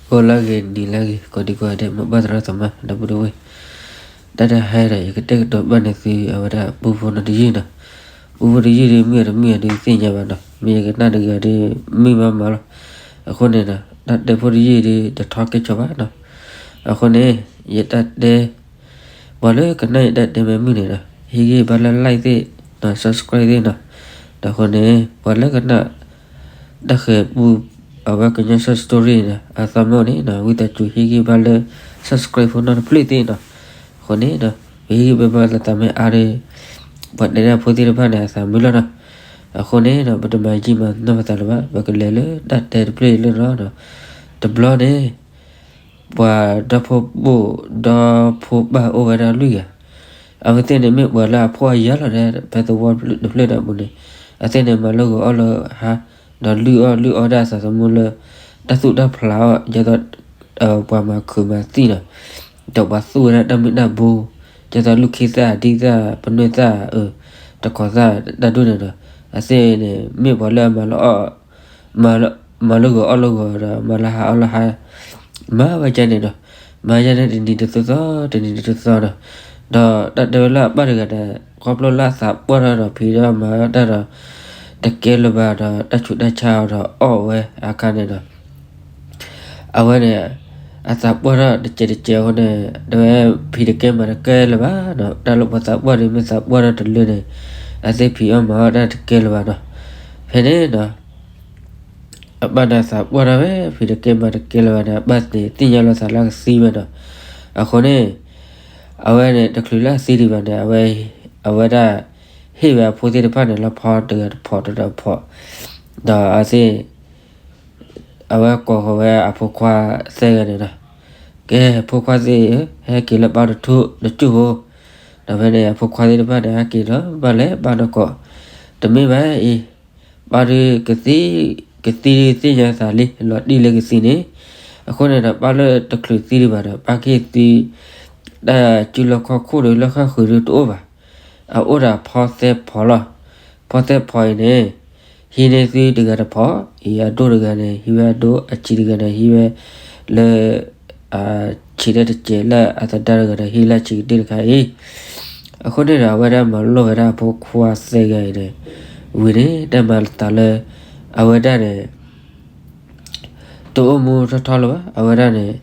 ဂီၤလၢအဂ့ၤ နံၤလၢအဂ့ၤ ကိးဒံကိးဂၤဒဲး မ့ၢ်ဘၣ်သရၣ်သမါ ဒီပုၢ်ဒီဝဲၢ်, တၢ်တဟါဒီး ယကတဲာ်ကတီၤဘၣ်န့ၢ်သု အဝဲဒၣ်ပူဖိနီတယုၢ်နီၤ. ပူဖိတယုၢ်ဒီး မုၢ်အတမုာ်ဒီးသ့ၣ်ညါဘၣ်နီၤ, မ့ၢ်ယကနၣ်တဂၤဒီး မုာ်မးမးလီၤ. အဃိန့ၣ်ဒီး တၢ်တဲဖိတယုၢ်ဒီး တထီကဲဆိးဘၣ်နီၤ. အဃိန့ၣ် ယတၢ်တဲ ပှၤလၢကနၣ်ယတၢ်တဲမ့ၢ်မုာ်န့ၣ်ဒီး ဟ့ၣ်ဂံၢ်ဘါလၢ like သ့ၣ်နီၤ, subscribe သ့ၣ်နီၤ. ဒီးအဃိန့ၣ် ပှၤလၢကနၣ် တၢ်ဃဲၤပူ အဝဲကညီ story န့ၣ် အသီမ့ၢ်အိၣ်န့ၣ်နီၤ ဝံသးစူၤဟ့ၣ်ဂံၢ်ဘါလၢ subscribe ဖိနီတဖျၢၣ်သ့ၣ်နီၤ. အဃိန့ၣ်ဒီး ပဟ့ၣ်ဂံၢ်ဘါဘၣ်လၢသးမ့ၢ်အါဒီး ပှၤတဲဒၣ်ဖိသ့ၣ်တဖၣ်န့ၣ် အသးမုာ်လီၤနီၤ. အဃိန့ၣ်ဒီး ပတမၤယံာ်မၤနီၢ်ပသးလၢၤဘၣ်, ပကလဲၤလၢတၢ်တဲတဖျၢၣ်အံၤလၢနီၤ. တဘျီန့ၣ် ပှၤဒီဖိပိာ် ဒီဖိပၢ်အိၣ်ဝဲဒၣ်လွံၢ်ဂၤ, အဝဲသ့ၣ်န့ၣ်မ့ၢ်ပှၤလၢအဖှီၣ်အယာ်လီၤဒီး ဖဲသဝီတဖျၢၣ်ဒီးပူၤန့ၣ် အဝဲသ့ၣ်န့ၣ် မၤလိဂီၤအီၣ်လိဂီၤဟါ ဒီးလုၢ်အီၣ်လုၢ်အီတၢ်အသးသမူလၢ တၢ်သူၣ်တၢ်ဖျးအီၤ ဒ်သိး ပှၤမၤခုးမၤသံနီၤ, ဒီးပှၤသူၣ်ဝဲဒၣ်တၢ်မုၢ်တၢ်ဘိ, ဒ်သိးလူၢ်ခံသၣ် ဒံသၣ် ပနွဲၢ်သၣ် အၢ တကိးသၣ်တၢ်ဒိၣ်န့ၣ်ဒီး အဝဲသ့ၣ်န့ၣ် မ့ၢ်ပှၤလၢအမၤလၢအီၣ် မၤလၢဂီၤအီၣ်လၢဂီၤဒီး မၤလၢဟါအီၣ်လၢဟါ, မၤဝဲဒ်န့ၣ်ဒီး မၤယါန့ၣ်တနံၤတသီသီ တနံၤတသီသီဒီး ဒီးတၢ်တဲဝဲလၢအပၢ်တဂၤဒီး ခီဖျိလၢအသးပှၢ်ထီၣ်ဒီး ဖံးဒီးမၤတၢ်ဒီး တကဲလၢၤဘၣ်ဒီး တၢ်ဆူးတၢ်ဆါအီၤဒီးအီၣ်ဝဲအခါန့ၣ်ဒီး အဝဲန့ၣ် အသးပှၢ်ထီၣ်တစဲးတစဲးအဃိန့ၣ် တဲဝဲဖံးတကဲမၤတကဲလၢၤဘၣ်ဒီး တၢ်လၢပှၤသးပှၢ်ဒီး မ့ၢ်သးပှၢ်ထီၣ်တလၢန့ၣ် အသ့ၣ်ဖံးအီၣ်မၤအီၣ်တၢ်တကဲလၢၤဘၣ်ဒီး ဖဲန့ၣ်ဒီး အပၢ်န့ၣ်သးပှၢ်ထီၣ်ဝဲ ဖံးတကဲမၤတကဲလၢၤဘၣ်န့ၣ် အပၢ်သ့ၣ်ညါလီၤသးလၢကသံဝဲဒီး အဃိန့ၣ် အဝဲန့ၣ် တချုးလၢအသံဒံးဘၣ်န့ၣ် အဝဲ အဝဲဒၣ် ဟ့ၣ်ဝဲအဖိသ့ၣ်တဖၣ်န့ၣ် လၢဖီတဂၤတဖီတဂၤတဖီ, ဒီးအသ့ၣ် အဝဲကိးဃီၤဝဲအဖိခွါသၢဂၤန့ၣ်ဒီး ကဲ ဖိခွါသ့ၣ်ဧၢ, ဟဲက့ၤလၢပၢ်တထူၣ်တကၠိၢ်ဖိ, ဒီးဖဲန့ၣ် အဖိခွါသ့ၣ်တဖၣ်န့ၣ် ဟဲက့ၤဒီး ဘၣ်လဲၤဘၣ်နီၢ်ကီၢ်, တမ့ၢ်ဘၣ်အံၤ, ပၢ်ဒုးကသံ, ကသံဒုးသ့ၣ်ညါသးလံ လီၤတံၢ်လၢကသံန့ၣ်, အဃိန့ၣ်ဒီး ပၢ်လၢတချုးသံဒံးဘၣ်ဒီး ပၢ်ကဟ့ၣ်သု တၢ်စုလီၢ်ခီၣ်ခိၣ်ဒီးလၢဃၣ်ဃုာ်ဒုးတအိၣ်ဘၣ်, အအိၣ်ဒီးဖီသၢဖီလီၤ. ဖီသၢဖီအံၤန့ၣ် ဟံးန့ၢ်သုတဂၤတဖီ, အံၤအဒိၣ်တဂၤန့ၣ် ဟံးဝဲအဒိၣ်, အဆံးတဂၤန့ၣ် ဟံးဝဲလၢ အဆံးတစဲးလၢအသဒါတဂၤဒီး ဟံးလၢအဆံးကတၢၢ်တခါအံၤ, အဃိန့ၣ်ဒီး အဝဲဒၣ်မၤလိာ်ဝဲဒၣ်အဖိခွါသၢဂၤအံၤန့ၣ် ဝံၤန့ၣ် တၢ်မၤသးလၢ အဝဲဒၣ်န့ၣ် တအိၣ်မူထီထီလၢၤဘၣ်, အဝဲဒၣ်န့ၣ်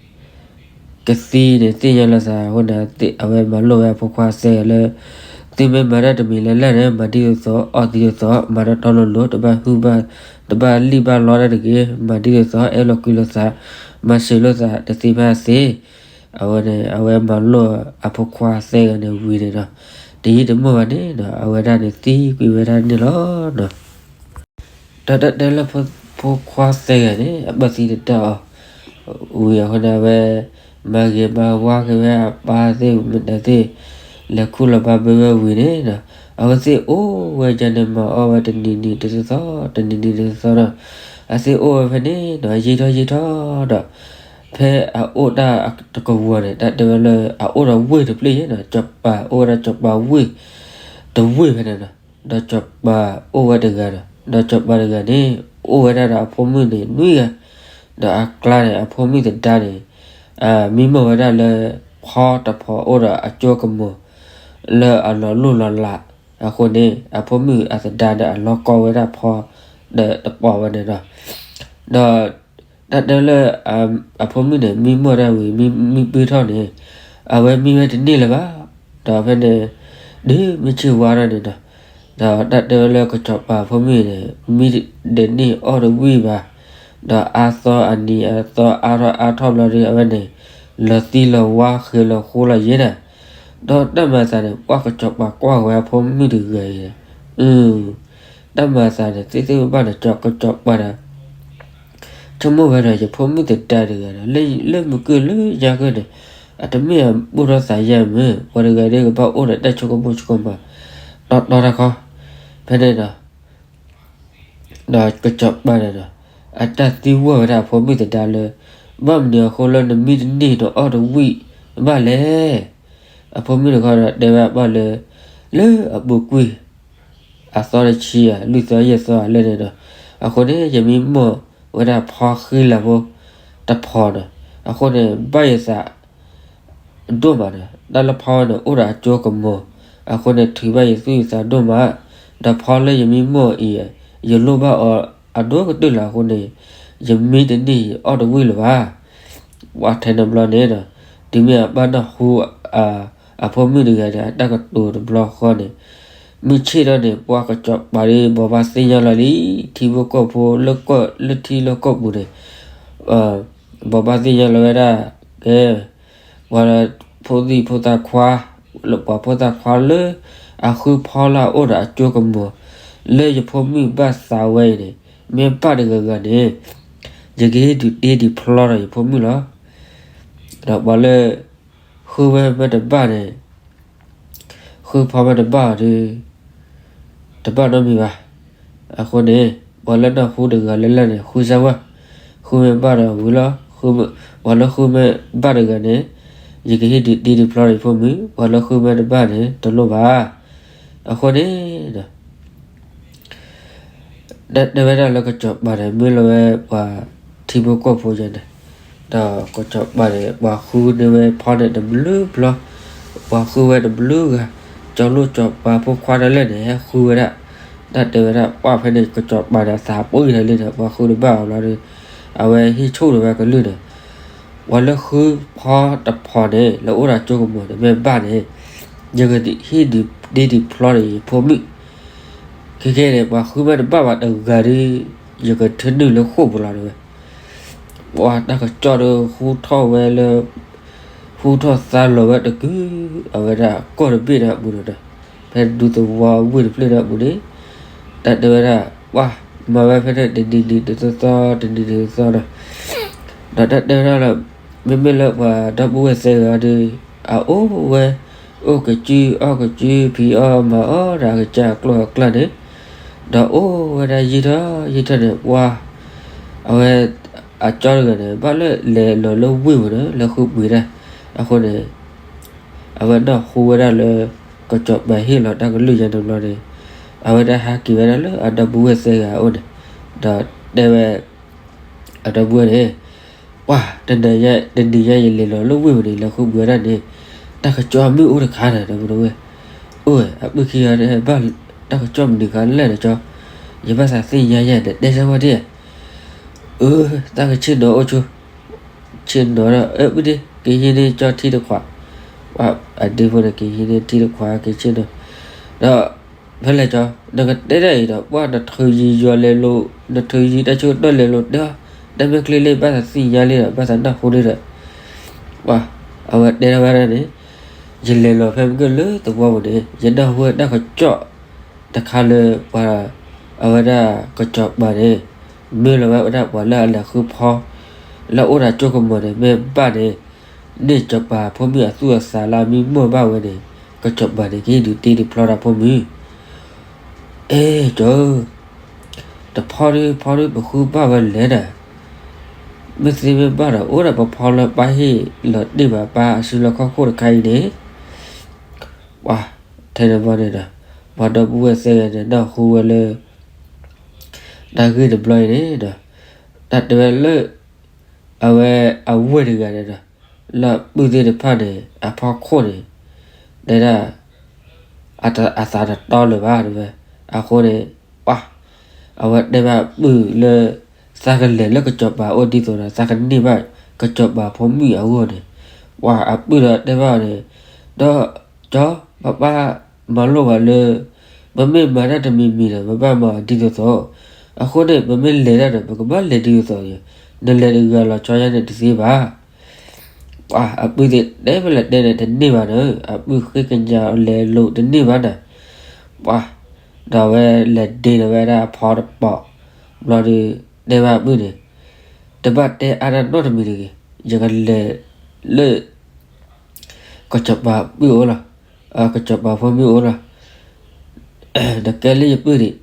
ကသံန့ၣ်သ့ၣ်ညါလီၤသးအဃိန့ၣ် အဝဲမၤလိာ်ဝဲအဖိခွါသၢဂၤလၢ သုမ့ၢ်မၤတၢ်တမံၤလၢ်လၢ်န့ၣ် မၤဒ်သိးသိး အီၣ်ဒ်သိးသိး မၤတၢ်တီလိၤလိၤ တဘၣ်ဟုၣ်ဘၣ် တဘၣ်လံၣ်ဘၣ်လီတၢ်တဂ့ၤ, မၤဒ်သိးသိး အဲၣ်လိာ်ကွံလိာ်သး, မၤစၢၤလိာ်သးတသ့ဖဲအသ့, အဝဲန့ၣ် အဝဲမၤလိာ်အဖိခွါသၢဂၤန့ၣ်ဝံၤန့ၣ်ဒီး တယံာ်တမီၢ်ဘၣ်န့ၣ်ဒီး အဝဲဒၣ်န့ၣ်သံကွံာ်ဝဲဒၣ်န့ၣ်လီၤ. ဒီးတၢ်တဲလၢဖိခွါသၢဂၤန့ၣ် အပၢ်သံတဒၣ်အီၤ ဝံၤအဃိန့ၣ် အဝဲ မၤဂ့ၤမၤဝါက့ၤဝဲအပၢ်သ့ၣ်မတၤသ့ၣ် လဲၤခူၣ်လီၤဘါဘၢဝဲဝံၤန့ၣ်ဒီး အဝဲသ့ၣ်အိၣ်ဝဲဒ်န့ၣ် မၤအီၣ်ဝဲတနံၤနံၤတသီသီ တနံၤနံၤတသီသီဒီး အဝဲသ့ၣ်အိၣ်ဝဲဖဲန့ၣ်ဒီး ယံာ်ထီၣ်ယံာ်ထီၣ်ဒီး ဖဲအအိၣ်တၢ်တကဝီၤန့ၣ် တၢ်တဲဝဲလၢအအိၣ်ဒီးဝ့ၢ်တဖျၢၣ်ယဲၢ်ဒီး စီၤပၤအိၣ်ဝဲဒၣ်စီၤပၤဝ့ၢ် တဝ့ၢ်ဖဲန့ၣ်ဒီး ဒီးစီၤပၤအိၣ်ဝဲတဂၤဒီး ဒီးစီၤပၤတဂၤန့ၣ် အိၣ်ဝဲဒၣ်ဒီးအဖိမုၣ်န့ၣ်နွံဂၤ, ဒီးအကျါန့ၣ် အဖိမုၣ်သဒါန့ၣ် မံမီၢ်ဝဲဒၣ်လၢ ဖီတဖီအိၣ်ဒီးအကၠိကမီၤ လၢအလီၤလိၢ်လီၤလးအဃိန့ၣ် အဖိမုၣ်အသဒါဒီးအလီၤကီဝဲဒၣ်ဖီဒီးတပီၤဝဲန့ၣ်ဒီး ဒီး တၢ်တဲလၢ အဖိမုၣ်န့ၣ် မံမီၢ်တၢ်ဝံၤ မံပုၢ်ထီၣ်န့ၣ် အဝဲမံဝဲတန့ၢ်လၢၤဘၣ်, ဒီးဖဲန့ၣ် ဒုးမ့ၢ်ဆ့ၣ်ဝါထီၣ်န့ၣ်ဒီး ဒီးတၢ်တဲဝဲလၢကစီၤပၤအဖိမုၣ်န့ၣ် မံတန့ၢ်အီၣ်တဝံၣ်ဘၣ်, ဒီးအါသီအနံၤအသီအါထီၣ်အါထီၣ်ဘျီဒီး အဝဲန့ၣ် လီၤသံလီၤဝါဃဲၤလီၤဃိလီၤယဲၢ်ဒၣ်, ဒီးတၢ်မၤသးန့ၣ် ပှၤကစီၤပၤကွၢ်ဝဲအဖိမုၣ်တဂၤအံၤ တၢ်မၤသးန့ၣ် သ့ၣ်သ့ၣ်ဘၣ်ဘၣ်န့ၣ် ကစီၤပၤဒီး ဆိကမိၣ်ဝဲဒီးယဖိမုၣ်သဒါတဂၤဒီး လၢမုၢ်ကုၢ်လၢညါကုၢ်န့ၣ် အတမ့ၢ်အဘူၣ်ထီၣ်သးယါမ့ၢ် ပှၤတဂၤဒ်ကဘၣ်အိၣ်ဒီးတၢ်ဆိကမိၣ်ဆိကမး တီတီတၢ်ခီ ဖဲန့ၣ်ဒီး ဒီးကစီၤပၤန့ၣ်ဒီး အတၢ်သံကွၢ်ဝဲဒၣ်အဖိမုၣ်သဒါလၢ ဘၣ်မနုၤအဃိလၢနမံတန့ၢ်နအီၣ်တဝံၣ်ဘၣ်လဲၣ်. အဖိမုၣ်တခီဒီးတဲဝဲအပၢ်လၢ လၢအပူၤကွံာ် အသီတဆံဧါ လွံၢ်သီယဲၢ်သီဧါလၢန့ၣ်ဒီး အဃိန့ၣ် ယမံမီၢ်ဝဲဒၣ်ဖီဃံလၤဖိတဖီဒီး အဃိန့ၣ် ဘၣ်ယသး ဒိၣ်မးဒီး တၢ်လၢဖီဝဲန့ၣ် အိၣ်ဒီးအကၠိကမီၤ, အဃိန့ၣ် ထုးဘၣ်ယသူၣ်ယသးဒိၣ်မး, ဒီးဖီလၢယမံမီၢ်အံၤ ယလိၣ်ဘၣ်အီၤအဒိၣ်ကတၢၢ်လီၤအဃိန့ၣ် ယမံတန့ၢ်ယအီၣ်တဝံၣ်လၢၤဘၣ်. ပှၤထဲန့ၣ်ဘျီန့ၣ်ဒီး တုၤမ့ၢ်အဘၣ်နၢ်ဟူ အဖိမုၣ်တဂၤဒီး အတၢ်ကတိၤတဘျီဃီန့ၣ် မုၢ်ဆ့ၣ်ထီၣ်န့ၣ် ပှၤကစီၤပၤဒီး ဘိးဘၣ်သ့ၣ်ညါလီၤလံ, ထံဖိကီၢ်ဖိလၢကီၢ်လၢထံလၢကီၢ်ပူၤန့ၣ် ဘိးဘၣ်သ့ၣ်ညါလီၤဝဲဒၣ် ကဲ ပှၤဖိသၣ်ဖိသးခွါ ပှၤဖိသၣ်ခွါလၢ အဃုဖီလၢအအိၣ်ဒီးအကၠိကမီၤ လၢယဖိမုၣ်ဘၣ်သးဝဲအံၤန့ၣ် မ့ၢ်ဘၣ်တဂၤဂၤန့ၣ် ယကဟ့ၣ်ဒုးတ့ဒုးဖျီဒီးယဖိမုၣ်လီၤ. ဒီးပှၤလၢ ဃုဝဲမ့ၢ်တဘၣ်န့ၣ် ဃုဖီမ့ၢ်တဘၣ်ဒီး တဘၣ်နီတမံၤဘၣ်. အဃိန့ၣ် ပှၤလၢနၢ်ဟူတဂၤလၢ်လၢ်န့ၣ် ဃုစၢ်ဝဲ, ဃုမ့ၢ်ဘၣ်ဒီးဝံၤလီၤ, ပှၤလၢဃုမ့ၢ်ဘၣ်တဂၤန့ၣ် ယကဟ့ၣ်ဒုးတ့ဒုးဖျီဒီးယဖိမုၣ်, ပှၤလၢဃုမ့ၢ်တဘၣ်န့ၣ် တလိၣ်ဘၣ်. အဃိန့ၣ် တၢ်တဲဝဲဒၣ်လၢကစီၤပၤန့ၣ် မ့ၢ်လီၤဝဲပှၤထံဖိကီၢ်ဖိယဲန့ၣ်, ဒီးကစီၤပၤန့ၣ် ပှၤဃုန့ၢ်ဝဲဖီန့ၣ်တဘျုးဘျီ, ပှၤဃုဝဲတဘျုးဂၤ, ကၠီလိၣ်ကၠီပၤဖိခွါတၢ်လၢာ်န့ၣ် ဟဲဃုဝဲဒၣ်, တၢ်တဲဝဲဒၣ် ပှၤဖဲန့ၣ် ကစီၤပၤန့ၣ် အသးပှံၢ်ထီၣ်လံန့ၣ် ပှၤဃုတဘၣ်အီၤဘျီဒီး အဝဲဟ့ၣ်ဆိၣ်ဒီးဝဲကလုၢ်န့ၣ် ပှၤလၢဃုဖီတဖီန့ၣ် လၢအိၣ်ဒီးကၠိကမီၤန့ၣ် မ့ၢ်ဘၣ်န့ၣ် ယကဟ့ၣ်ဒုးတ့ဒုးဖျီန့ၣ် ယဖိမုၣ်, ခဲခဲန့ၣ် ပှၤဃုမ့ၢ်တဘၣ်ဘၣ်တဂၤဒီး ယကထၢနုာ်လၢဃိာ်ပူၤလီၤတဲဝဲ, ပှၤတၢ်ကစီၣ်ဒီး ဟူထီၣ်ဝဲလၢ ဟူထီၣ်သါလီၤဝဲတကုာ်, အဝဲဒၣ်ကီၢ်တဘ့ၣ်န့ၣ်အပူၤန့ၣ်ဒီး ဖဲဒူသဝီဝ့ၢ်တဖျၢၣ်န့ၣ်အပူၤန့ၣ်, တၢ်တဲဝဲဒၣ် ပှၤမၤဝဲဖဲန့ၣ် တနံၤနံၤတသီသီ တနံၤနံၤတသီသီဒီး ဒီးတၢ်တဲဝဲဒၣ်လၢ မ့မ့ၢ်လၢပှၤဒီပုၢ်ဝဲၢ်သၢဂၤဒီး အအိၣ်ဝဲ အိၣ်ကစုအီၣ်ကစု ဖံးအီၣ်မၤအီၣ်ဒီးအကစၢ်အကျိၣ်အကျၢ်န့ၣ်, ဒီးအိၣ်ဝဲဒၣ်ယံာ်ထီၣ်ယံာ်ထီၣ်န့ၣ် ပှၤ အဝဲ အကၠီတဂၤန့ၣ် ဘၣ်လၢလဲၤလီၤလၢဝ့ၢ်ပူၤန့ၣ် လၢဃုပှ့ၤတၢ်, အဃိန့ၣ် အဝဲနၢ်ဟူဝဲဒၣ်လၢ ကစီၤပၤဟ့ၣ်လီၤတၢ်ကလုၢ်ယဲန့ၣ်ဘျီန့ၣ်, အဝဲဒၣ်ဟဲက့ၤဝဲဒၣ်လၢအဒီပုၢ်ဝဲၢ်သၢဂၤအအိၣ်န့ၣ်, ဒီးတဲဝဲ အဒီပုၢ်ဝဲၢ်န့ၣ်, ပှၤ တနံၤညါ တနံၤညါယလဲၤလီၤလၢဝ့ၢ်ပူၤန့ၣ် လဲၤဃုပှ့ၤဝဲဒၣ်န့ၣ်, တၢ်ကစီၣ်မ့ၢ်အိၣ်တခါန့ၣ် ဒီပုၢ်ဝဲၢ်, အိၣ်ဝဲ အပုၢ်ခံဂၤန့ၣ် ဘၣ်တၢ်ကစီၣ်မနုၤခါလဲၣ်န့ၣ်ကၠီ, ယဘၣ်သးသ့ၣ်ညါယဲန့ၣ် တဲဆၢဝဲဒၣ် အၢ တၢ်ကဆ့ၣ်နီၤအိၣ်ဆိ, ဆ့ၣ်နီၤဒီး အၢ ပုၢ်ဒ့ ကဟံးန့ၢ်ကၠီထံတခွး, ပှၤအဒ့ဖိန့ၣ် ကဟံးန့ၢ်ထံတခွး ကဆ့ၣ်နီၤ, ဒီး ဖဲလဲၣ်ကၠီ နကတဲဒၣ်အံၤဒီး ပှၤနထုးယံၤယွၤလဲၤလိၤ နထုးယံၤတၢ်ဆၢကတီၢ်လဲၤလိၤတဲအီၤ, တၢ်မ့ၢ်ချ့လၢဘၣ်သးသ့ၣ်ညါလံဒီး ဘၣ်သးနၢ်ဟူန့ၣ်ဒီး ပှၤ အဝဲတဲထီၣ်ဝဲဒၣ်န့ၣ်, ယလဲၤလီၤဖဲမုၢ်ကၢၢ်လၢသဝီပူၤန့ၣ် ယနၢ်ဟူဝဲတၢ်ကစီၣ်တခါလၢပှၤ အဝဲဒၣ်ကစီၤပၤန့ၣ် မ့ၢ်လီၤဝဲဝဲဒၣ်ပှၤလၢအလဲၤဃုဖီ လၢအအိၣ်ဒီးကၠိကမီၤန့ၣ် မ့ၢ်ဘၣ်န့ၣ် န့ၢ်စီၤပၤဖိမုၣ်အသူၣ်အသးလၢအမံမီၢ်ဘၣ်ဝဲန့ၣ် ကစီၤပၤန့ၣ် ကဟ့ၣ်ဒုးတ့ဒုးဖျီတၢ်ဖိမုၣ် အဲၣ်ကၠီဧၢ, တဖီဒုးဖီဒုးပဃုဘၣ်ဝဲလဲၣ်ဒီး, မ့ၢ်သ့မ့ၢ်ဘၣ်ဒီး အိၣ်ဒီးပဖီလၢပၢ်ဟ့ၣ်လီၤတ့ၢ်ဘၣ်ပၢ်အစုလီၢ်ခီၣ်ခိၣ်တခါအံၤန့ၣ်, ပှၤ ထဲန့ၣ်ဘျီန့ၣ်ဒီး ပှၤဒီပုၢ်ဝဲၢ်သၢဂၤန့ၣ် နၢ်ဟူဝဲလၢ တၢ်ဂ့ၢ်တဘျီအံၤန့ၣ်ဒီး တၢ်တဲဝဲလၢ အဝဲအဝဲၢ်တဂၤန့ၣ်ဒီး လၢအပုၢ်သ့ၣ်တဖၣ်န့ၣ် အဖီခိၣ်န့ၣ် တဲဒၣ် အတ- အသးတတီလၢၤဘၣ်တဲဝဲ, အဃိန့ၣ် ပှၤ အဝဲတဲဘၣ်အပုၢ်လၢ သးကလဲၤလၢကစီၤပၤအိၣ်ဒ်သိးဒီး သးကန့ၢ်ဘၣ်ကစီၤပၤဖိမုၣ်အဂီၢ်န့ၣ်, ပှၤအပုၢ်ဒီးတဲဘၣ်အီၤန့ၣ်, ဒီး ကၠီ ပပၢ်မၤလိာ်ဘၣ်လၢ ပမ့ၢ်မၤတၢ်တမံၤမံၤဒီး ပဘၣ်မၤအီၤဒ်သိးသိး, အဃိန့ၣ် ပမ့ၢ်လဲၤတၢ်ဒီး ပကဘၣ်လဲၤဒ်သိးသိး, နလဲၤတဂၤလီၤဆီယါန့ၣ်တသ့ဘၣ်. ပှၤအပုၢ်သ့ၣ်တဲဖဲလဲၣ်တဲန့ၣ်တန့ၢ်ဘၣ်ဒီး အပုၢ်ဃ့ကညးလဲၤလိၤတန့ၢ်ဘၣ်ဒီး ပှၤ ဒီးဝဲလဲၤဒ့ဒီးဝဲဒၣ်အဖီတပီၤ ဘျီဒီး တဲဘၣ်အပုၢ်န့ၣ်, တဘၣ်တဲအါတၢ်နီတမံၤတဂ့ၤ, ယကလဲၤလၢ ကစီၤပၤပုၢ်အိၣ်လီၤ, ကစီၤပၤဖိမုၣ်အိၣ်လီၤ. နကဲလၢယပုၢ်ဒံး,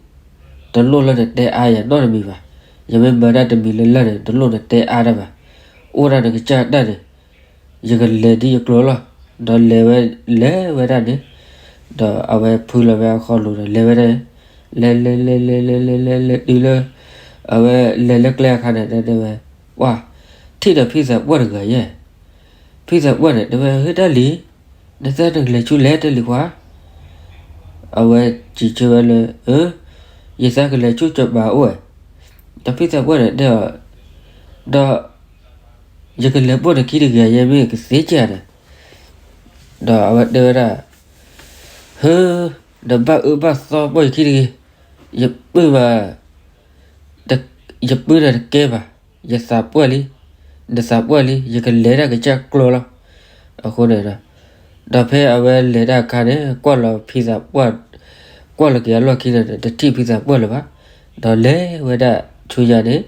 တလိၣ်လၢနတဲအါယၤနီတမံၤဘၣ်. ယမ့ၢ်မၤတၢ်တမံၤလၢ်လၢ်န့ၣ် တလိၣ်နတဲအါတၢ်ဘၣ်. အိၣ်ဒၣ်နကစၢ်တၢ်န့ၣ် ယကလဲၤဒ်ယကျိၤလီၤ. ဒီးလဲၤဝဲ လဲၤဝဲဒၣ်န့ၣ်, ဒီးအဝဲဖုလီၤဝဲအဃီလိၤဒီး လဲၤဝဲဒၣ်န့ၣ်, လဲၤလဲၤလဲၤလဲၤလဲၤလဲၤလဲၤလဲၤတုၤလၢ အဝဲလဲၤလၢကျဲအခါန့ၣ် တဲဝဲ, ပှၤ ထံၣ်ဒီးဖံသးပှၢ်တဂၤယဲၢ်, ဖံသးပှၢ်န့ၣ် တဲဝဲ ဟ့ၣ်တၢ်လံၤ, နသးနကလဲၤဆူလဲၣ် တၢ်လံၤခွါ, အဝဲစံးဆၢဝဲလၢ အၢ ယသးကလဲၤဆူစီၤပၤအိၣ်ဝဲ, ဒီးဖံသးပှၢ်န့ၣ်တဲအီၤ, ဒီး ယကလဲၤပိာ်နခံတဂၤယဲၢ်မ့ၢ်ကသ့ကဲန့ၣ်, ဒီးအဝဲတဲဝဲဒၣ်, ဟၢ, နဘၣ်အၢဘၣ်သီပိာ်ယခံတဂ့ၤ, ယပုၢ်ဘၣ် ယပုၢ်နၤတကဲဘၣ်, ယသးပှၢ်လံ, နသးပှၢ်လံ, ယကလဲၤတၢ်ကစၢ်ကျိၤလီၤ. အဃိန့ၣ်ဒီး, ဒီးဖဲအဝဲလဲၤတၢ်အခါန့ၣ် ကွၢ်လီၤဖံသးပှၢ်, ကွၢ်လီၤက့ၤအလီၢ်ခံန့ၣ်ဒီး တထံၣ်ဖံသးပှၢ်လၢၤဘၣ်, ဒီးလဲၤဝဲဒၣ်ဆူညါန့ၣ်,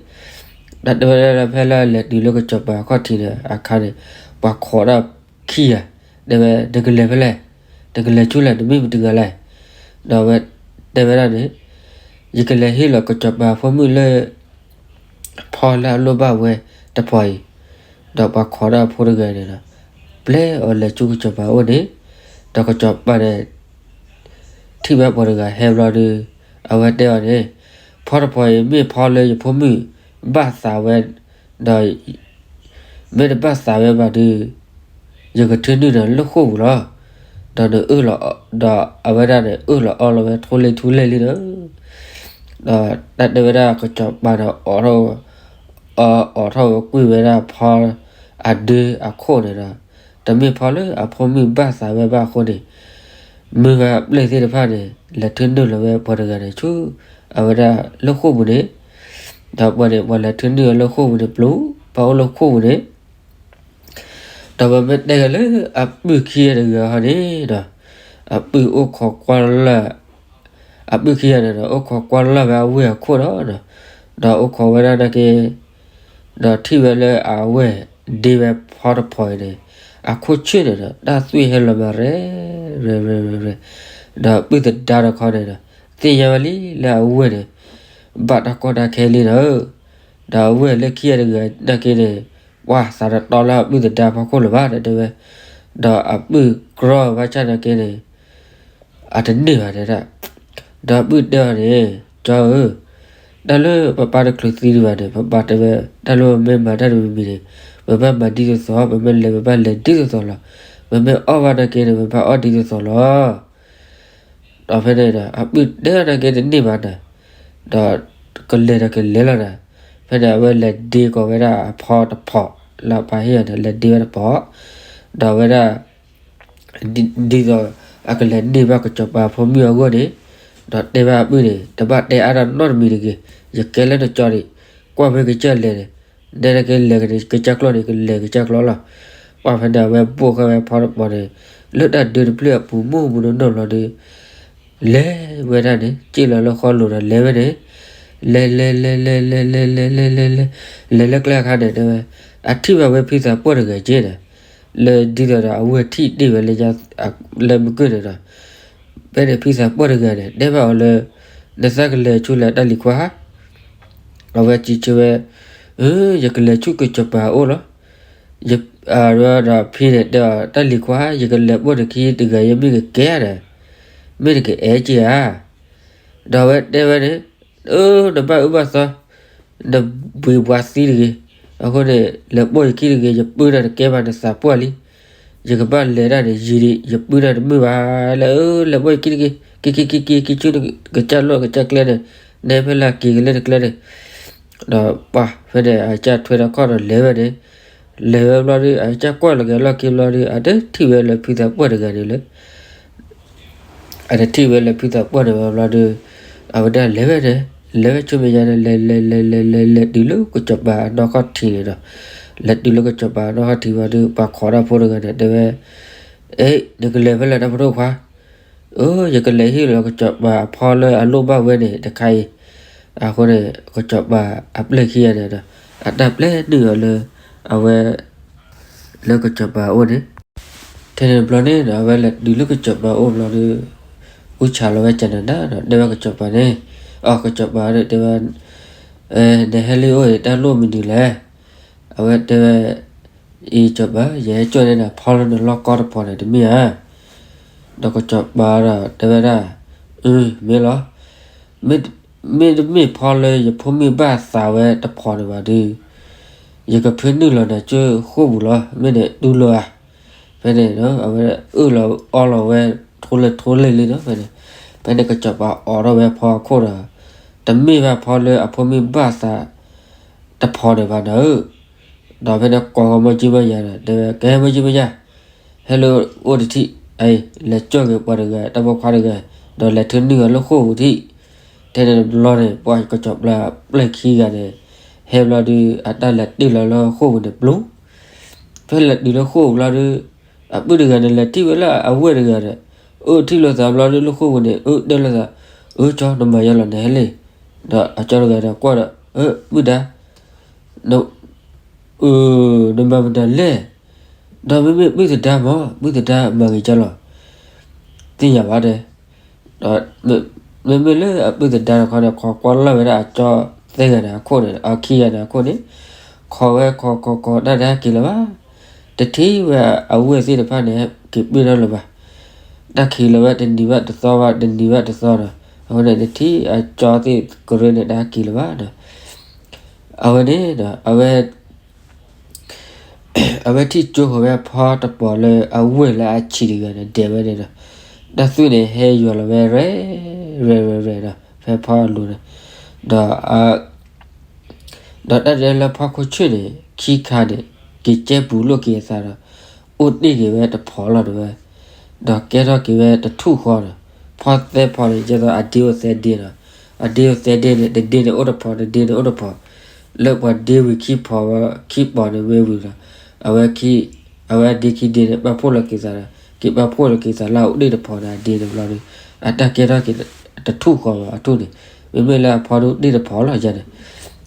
ဒီးတဲဝဲဒၣ်ဖဲလၢလဲၤတုၤလၢကစီၤပၤအခီၣ်ထံးန့ၣ်အခါန့ၣ်, ပှၤခိးတၢ်ခံဂၤ, တဲဝဲ နကလဲၤဖဲလဲၣ်, နကလဲၤဆူလဲၣ်, နမ့ၢ်မတၤတဂၤလဲၣ်, ဒီးအဝဲတဲဝဲဒၣ်န့ၣ်, ယကလဲၤဟ့ၣ်လီၤကစီၤပၤဖိမုၣ်လၢ ဖီလၢအလိၣ်ဘၣ်ဝဲတဖီအံၤ, ဒီးပှၤခိးတၢ်ဖိတဂၤန့ၣ်ဒီး, ပျဲအီၤလဲၤဆူကစီၤပၤအိၣ်န့ၣ်, ဒီးကစီၤပၤန့ၣ် ထံၣ်ဘၣ်ပှၤတဂၤဟဲဘျီဒီး, အဝဲတဲအီၤန့ၣ်, ဖီတဖီအံၤမ့ၢ်ဖီလၢယဖိမုၣ်ဘၣ်သးဝဲ, ဒီး မ့ၢ်တဘၣ်သးဝဲဘၣ်ဒီး, ယကထုးနုာ်ဒီးလၢဃိာ်ပူၤလီၤ. ဒီးနအၢၣ်လီၤ, ဒီးအဝဲဒၣ်န့ၣ် အၢၣ်လီၤအီလီၤဝဲထူလ့ထူလဲၢ်လံဒီး, ဒီးတၢ်တဲဝဲဒၣ်ကစီၤပၤန့ၣ် အိးထီၣ်, အိးထီၣ်ဝဲကွံာ်ဝဲဒၣ်ဖီအဒၢအခိၣ်န့ၣ်ဒီး, တမ့ၢ်ဖီလၢအဖိမုၣ်ဘၣ်သးဝဲဘၣ်အဃိန့ၣ်, မုၢ်ဂၤအပျဲၢ်သ့ၣ်တဖၣ်န့ၣ် လဲၤထုးနုာ်လီၤဝဲပှၤတဂၤန့ၣ်ဆူ အဝဲဒၣ်လၢဃိာ်ပူၤန့ၣ်, ဒီးပှၤန့ၣ် ပှၤလဲၤထုးနုာ်အီၤလၢဃိာ်ပူၤန့ၣ် ပျိပာ်အိၣ်လၢဃိာ်ပူၤန့ၣ်, ဒီးပမ့ၢ်တဲဂ့ၤလၢအပုၢ်ခံဂၤတဂၤဟီန့ၣ်ဒီး, အပုၢ်အိၣ်ခိးကွၢ်လၢ်, အပုၢ်ခံဂၤန့ၣ်ဒီး အိၣ်ခိးကွၢ်လၢ်ဝဲအဝဲၢ်အခိၣ်ဒီး, ဒီးအိၣ်ခိးဝဲဒၣ်နာ်က့ ဒီးထံၣ်ဝဲလၢအဝဲၢ်ဒ့ဝဲဖီတဖီအံၤန့ၣ်, အခိၣ်ဆ့ၣ်န့ၣ်ဒီး တၢ်သွံၣ်ဟဲလီၤမးရဲၣ်, ရဲၣ်, ဒီးပုၢ်သဒါတခီန့ၣ်ဒီး, သ့ၣ်ညါဝဲလံလၢအဝဲၢ်န့ၣ် ဘၣ်တၢ်ကီတၢ်ခဲလံဒီး, ဒီးအဝဲၢ်လၢခံဂၤတဂၤနာ်က့န့ၣ်, ပှၤသးတတီလၢအပုၢ်သဒါဖီခိၣ်လၢၤဘၣ်ဒီးတဲဝဲ, ဒီးအပုၢ်ကြီဘၣ်ဆၣ်နာ်က့န့ၣ် အတန့ၢ်ဘၣ်တဲဒၣ်, ဒီးအပုၢ်တဲအီၤန့ၣ်, ကၠီဧၢ, တၢ်လၢပပၢ်တချုးသံဒံးဘၣ်န့ၣ် ပပၢ်တဲဝဲ, တၢ်လၢပမ့ၢ်မၤတၢ်တမံၤမံၤန့ၣ်, ပဘၣ်မၤဒ်သိးသိး, ပမ့ၢ်လဲၤပဘၣ်လဲၤဒ်သိးသိးလီၤ, ပမ့ၢ်အီၣ်ဘၣ်နာ်က့န့ၣ် ပဘၣ်အီၣ်ဒ်သိးသိးလီၤ. ဒီးဖဲန့ၣ်ဒီး အပုၢ်တဲနာ်က့တန့ၢ်ဘၣ်နၤ, ဒီးကလဲၤဒီးကလဲၤလီၤနၤ, ဖဲန့ၣ်အဝဲလဲၤဒ့ကိးဝဲဒၣ်အဖီတဖီ, လၢအပၢ်ဟ့ၣ်အီၤန့ၣ် လဲၤဒ့ဝဲတဖီ, ဒီးဝဲဒၣ် ဒ်သိးအကလဲၤန့ၢ်ဘၣ်ကစီၤပၤဖိမုၣ်အဂီၢ်န့ၣ်, ဒီးတဲဘၣ်အပုၢ်န့ၣ်, တဘၣ်တဲအါတၢ်နီတမံၤတဂ့ၤ, ယကဲလၢနကၠီန့ၣ်, ကွၢ်ဖဲကစၢၢ်လဲၤန့ၣ်, နဲဒၣ်က့လဲၤကစၢၢ်ကျိန့ၣ် ကလဲၤကစၢၢ်ကျိလီၤ. ပှၢ်ဖဲန့ၣ် အဝဲဘိၣ်ဃာ်ဝဲဖီတဖီန့ၣ်, လၢတၢ်ဒၢတဖျၢၣ်အပူၤမိၢ်ပူၤနီၢ်နီၢ်ဘျီဒီး လဲၤဝဲဒၣ်န့ၣ် စ့ၢ်လီၤလၢဃီလိၤဒီးလဲၤဝဲန့ၣ်, လဲၤလဲၤလဲၤလဲၤလဲၤလဲၤလဲၤလဲၤလဲၤ, လဲၤလၢကျဲအခါန့ၣ် တဲဝဲ, အထံၣ်ဘၣ်ဝဲဖံသးပှၢ်တဂၤက့ဒီး, လၢဒ်သိးဒီးအဝဲၢ်ထံၣ်တ့ၢ်ဝဲလၢညါ, လၢမုၢ်ကၢၢ်န့ၣ်ဒီး, ဖဲန့ၣ်ဖံသးပှၢ်တဂၤန့ၣ် တဲဘၣ်အီၤလၢ, နသးကလဲၤဆူလဲၣ်တၢ်လံၤခွါဧါ, အဝဲစံးဆၢဝဲ, အၢ ယကလဲၤဆူကစီၤပၤအအိၣ်လီၤ. ဒီးဖံန့ၣ်တဲအီၤ တၢ်လံၤခွါ ယကလဲၤပိာ်နခံတဂၤ ယမ့ၢ်ကကဲဒီး, မ့ၢ်နကအဲၣ်က့ၤဧါ. ဒီးအဝဲတဲဝဲန့ၣ်, အၢ နဘၣ်အၢဘၣ်သီ, နဘှံးပှၤသံတဂ့ၤ, အဃိန့ၣ် လဲၤပိာ်ယခံတဂ့ၤ, ယပုၢ်နၤတကဲဘၣ် နသးပှၢ်လံ. ယကဘၣ်လဲၤတၢ်န့ၣ် ယံာ်ဒံး ယပုၢ်နၤတမုာ်ဘၣ်, လဲၤအၢ လဲၤပိာ်ယခံတဂ့ၤ, က့ၤက့ၤက့ၤက့ၤက့ၤဆူနကစၢ်လီၢ်ကစၢ်ကျဲန့ၣ်, နဟဲဖဲလဲၣ်က့ၤကလဲၣ်နကျဲန့ၣ်. ဒီးပှၢ်ဖဲန့ၣ် အကစၢ်ထွဲဒီးခီၣ်ဒီးလဲၤဝဲန့ၣ်, လဲၤဝဲဘျီဒီး အကစၢ်ကွၢ်လီၤက့ၤအလီၢ်ခံဘျီဒီး အတထံၣ်ဝဲလၢဖံသးပှၢ်တဂၤန့ၣ်လၢ အတထံၣ်ဝဲလၢဖံသးပှၢ်န့ၣ်ဝဲဘျီဒီး, အဝဲဒၣ်လဲၤဝဲန့ၣ်, လဲၤဝဲဆူမဲာ်ညါန့ၣ် လဲၤလဲၤလဲၤလဲၤလဲၤလဲၤတုၤလၢကစီၤပၤအနီၢ်ခီၣ်ထံးန့ၣ်ဒီး, လဲၤတုၤလၢကစီၤပၤအနီၢ်ခီၣ်ထံးဘျီဒီး ပှၤခိးတၢ်ဖိတဂၤန့ၣ် တဲဝဲ, အ့ နကလဲၤဖဲလဲၣ်တၢ်ဖိဒိၣ်ခွါ. အၢ ယကလဲၤဟ့ၣ်လီၤကစီၤပၤအဖီလၢအလိၣ်ဘၣ်ဝဲန့ၣ်တခါအံၤ. အဃိန့ၣ် ကစီၤပၤအပျဲၢ်ခံဂၤန့ၣ်ဒီး အတၢ်ပျဲနုာ်အီၤလၢ အဝဲ လၢကစီၤပၤအအိၣ်န့ၣ်, ထဲန့ၣ်ဘျီန့ၣ်ဒီး အဝဲလဲၤတုၤလၢကစီၤပၤအအိၣ်ဘျီဒီး အူဆၣ်လီၤဝဲကနၤနၤဒီး တဲဝဲကစီၤပၤန့ၣ်, အကစီၤပၤဒီးတဲဝဲ, နဟဲလၢအအိၣ်အံၤ တၢ်လိၣ်မနုၤလဲၣ်. အဝဲတဲဝဲ, အံၤကစီၤပၤ ယဟဲကၠီၣ်န့ၢ်နၤဖီလၢနလီၢ်ကီတဖီန့ၣ်တမ့ၢ်ဧါ. ဒီးကစီၤပၤဒီးတဲဝဲဒၣ်, အၢ မ့ၢ်လီၤ. မ့တမ့ၢ်ဖီလၢယဖိမုၣ်ဘၣ်သးဝဲတဖီန့ၣ်ဘၣ်ဒီး, ယကဖၢနုာ်လီၤနၤကၠိဃိာ်ပူၤလီၤ, မ့ၢ်န့ၣ်တူၢ်လိာ်ဧါ. ဖဲန့ၣ်ဒီး အဝဲအၢၣ်လီၤအီလီၤဝဲ ထိလဲထိလဲလံနီၤ. ဖဲန့ၣ် ဖဲန့ၣ်ကစီၤပၤအိးထီၣ်ဝဲဖီခိၣ်ဒီး တမ့ၢ်ဘၣ်ဖီလၢအဖိမုၣ်ဘၣ်သးတဖီန့ၣ်ဘၣ်နီၤဧၢ. ဒီးဖဲန့ၣ်ကိးဂီၤမီၢ်ကၠံမီၢ်ယၤဒီး တဲဝဲ ကဟဲမီၢ်ကၠံမီၢ်ယၤ ဟဲလၢအိၣ်တထံၣ်, အံၤ လဲၤကၠီၣ်က့ၤပှၤတဂၤ တၢ်ပိာ်ခွါတဂၤ, ဒီးလဲၤထၢနုာ်အီၤလၢဃိာ်ပူၤထံၣ်. ထဲန့ၣ်တဘျီန့ၣ် ပှၤကစီၤပျၢၤပျဲၢ်ခံဂၤန့ၣ် ဟဲဘျီဒုး အတၢ်လဲၤတ့ၢ်လီၤလၢဃိာ်ပူၤန့ၣ်ပျိ ဖဲလဲၤတုၤလၢဃိာ်ပူၤဘျီဒုး အပုၢ်တဂၤန့ၣ် လဲၤထံၣ်ဝဲလၢအဝဲၢ်တဂၤဒီး အၢၣ်ထံၣ်လိာ်သးဘျီဒုး လၢဃိာ်ပူၤန့ၣ် အၢၣ်တဲလိာ်သး, အၢ ကၠီ နမၤယါလီၤ နဟဲလံ. ဒီးအကၠီတဂၤဒီးကွၢ်ဒီး အၢ ပုၢ်ဒါ နမၤမတၤလဲၣ်. ဒီးမ့မ့ၢ်ပုၢ်သဒါမး ပုၢ်သဒါမၤဂ့ၤကၠီလီၤ. သ့ၣ်ညါဘၣ်တဲ. ဒီးမ့မ့ၢ်လၢအပုၢ်သဒါတခီန့ၣ် ခိးကွၢ်လီၤဝဲဒၣ်အကၠီသၢဂၤန့ၣ်အခိၣ်န့ၣ် အခံဂၤန့ၣ်အခိၣ်န့ၣ် ခိးဝဲခိးခိးခိး တၢ်တဟဲက့ၤလၢၤဘၣ်. တထံၣ်ဝဲအဝဲၢ်သ့ၣ်တဖၣ်န့ၣ် က့ၤပၢၢ်ထီၣ်လၢၤဘၣ်. တၢ်ခံးလီၤဝဲတနံၤဘၣ်တသီဘၣ် တနံၤဘၣ်တသီဒီး အဃိန့ၣ် တထံၣ်အကၠီသ့ၣ်ကရၢန့ၣ် တၢ်က့ၤလၢၤဘၣ်ဒီး အဝဲန့ၣ်ဒီး အဝဲ အဝဲထံၣ်ကၠိဃီၤဝဲဖီတပီၤလၢအဝဲၢ်လၢအဆံးတဂၤန့ၣ် ဒဲးဝဲန့ၣ်ဒီး တၢ်သွံၣ်န့ၣ်ဟဲယွၤလီၤဝဲရဲၣ် ရဲၣ်ရဲၣ်ရဲၣ်ဒီး ဖဲဖီအလိၤန့ၣ် ဒီး ဒီးတၢ်တဲလၢဖီခိၣ်ဆၢၣ်န့ၣ် ခံခါန့ၣ် က့ၤကဲပူၤလိာ်က့ၤအသးဒီး အိၣ်တ့ၢ်က့ၤဝဲတဖီလီၤတဲဝဲ ဒီးကဲထီၣ်က့ၤဝဲတထူၣ်ဃီဒီး ဖီသၢဖီန့ၣ် ဒ်သိးအဒ့အိၣ်သၢဒ့နီၤ, အဒ့အိၣ်သၢဒ့န့ၣ် တဒ့န့ၣ်အိၣ်တဖီ တဒ့န့ၣ်အိၣ်တဖီ, လၢပှၤဒ့ဝံၤခံဖီဝဲ ခံပီၤန့ၣ်မ့ၢ်ဝံၤဒီး အဝဲ အဝဲအဒ့ခံဒ့န့ၣ် ပာ်ဖှိၣ်လီၤက့ၤသးဒီး က့ၤပာ်ဖှိၣ်လီၤက့ၤသးလၢအအိၣ်တ့ၢ်တဖီန့ၣ် အဒ့န့ၣ်ဘျီဒီး အတၢ်ကဲထီၣ်က့ၤတထူၣ်ဃီဘၣ်အထူၣ်န့ၣ် မ့မ့ၢ်လၢအဖီဒိၣ်တ့ၢ်တဖီလီၤယၤန့ၣ်,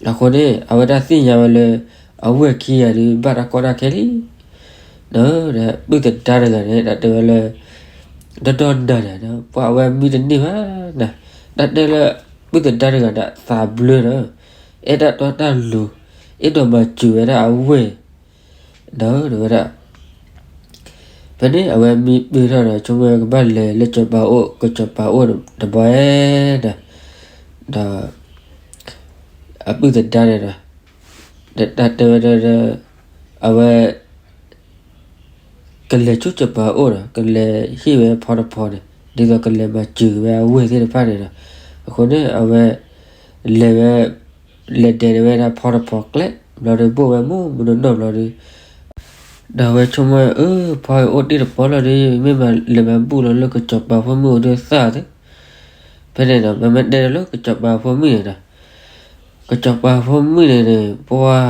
အဃိန့ၣ် အဝဲဒၣ်သ့ၣ်ညါဝဲလၢ အဝဲၢ်ခံဂၤဒုး ဘၣ်တၢ်ကီတၢ်ခဲလံ ဒီးပုၢ်သဒါတဂၤန့ၣ် တၢ်တဲဝဲလၢ ဒီဒီနၤန့ၣ် ပှၤအဝဲမံတန့ၢ်ဘၣ်နၤ, တၢ်တဲလၢ ပုၢ်သဒါတဂၤန့ၣ် သးဘျၢဒီး အဲၣ်တၢ်တီတၢ်လိၤ, အဲၣ်ဒိးမၤစၢၤဝဲဒၣ်အဝဲၢ် ဒီးတဲဝဲဒၣ် ဖဲန့ၣ် အဝဲမံပၢၢ်ထီၣ်ဒီး ဆိကမိၣ်ဝဲကဘၣ်လဲၤလၢစီၤပၤအိၣ် ကစီၤပၤအိၣ်တဘျီဒီး ဒီး အပုၢ်သဒါန့ၣ်ဒီး တၢ်တဲဝဲဒၣ် အဝဲ ကလဲၤဆူစီၤပၤအိၣ်ဒီး ကလဲၤဟ့ၣ်ဝဲဖီတဖီန့ၣ် ဒ်သိးကလဲၤမၤစၢၤဝဲအဝဲၢ်သ့ၣ်တဖၣ်န့ၣ်ဒီး အဃိန့ၣ် အဝဲ လဲၤဝဲ လဲၤဒဲးဝဲဒၣ်ဖီတဖီကျဲ ဘျီဒီး ဘိၣ်ဝဲမူးမူးနီၢ်နီၢ်ဘျီဒီး ဒီးအဝဲဆိကမိၣ်ဝဲ အၢ ဖီအံၤအိၣ်တ့ၢ်တဖီလီၤဒီး မ့ၢ်မၤလဲၤမၤဘူၣ်လီၤလၢကစီၤပၤဖိမုၣ်အအိၣ်ဒီးသၣ်သ့, ဖဲန့ၣ်ဒီး ပမ့ၢ်တဲလၢကစီၤပၤဖိမုၣ်န့ၣ်ဒီး ကစီၤပၤဖိမုၣ်န့ၣ်န့ၣ် ပှၤ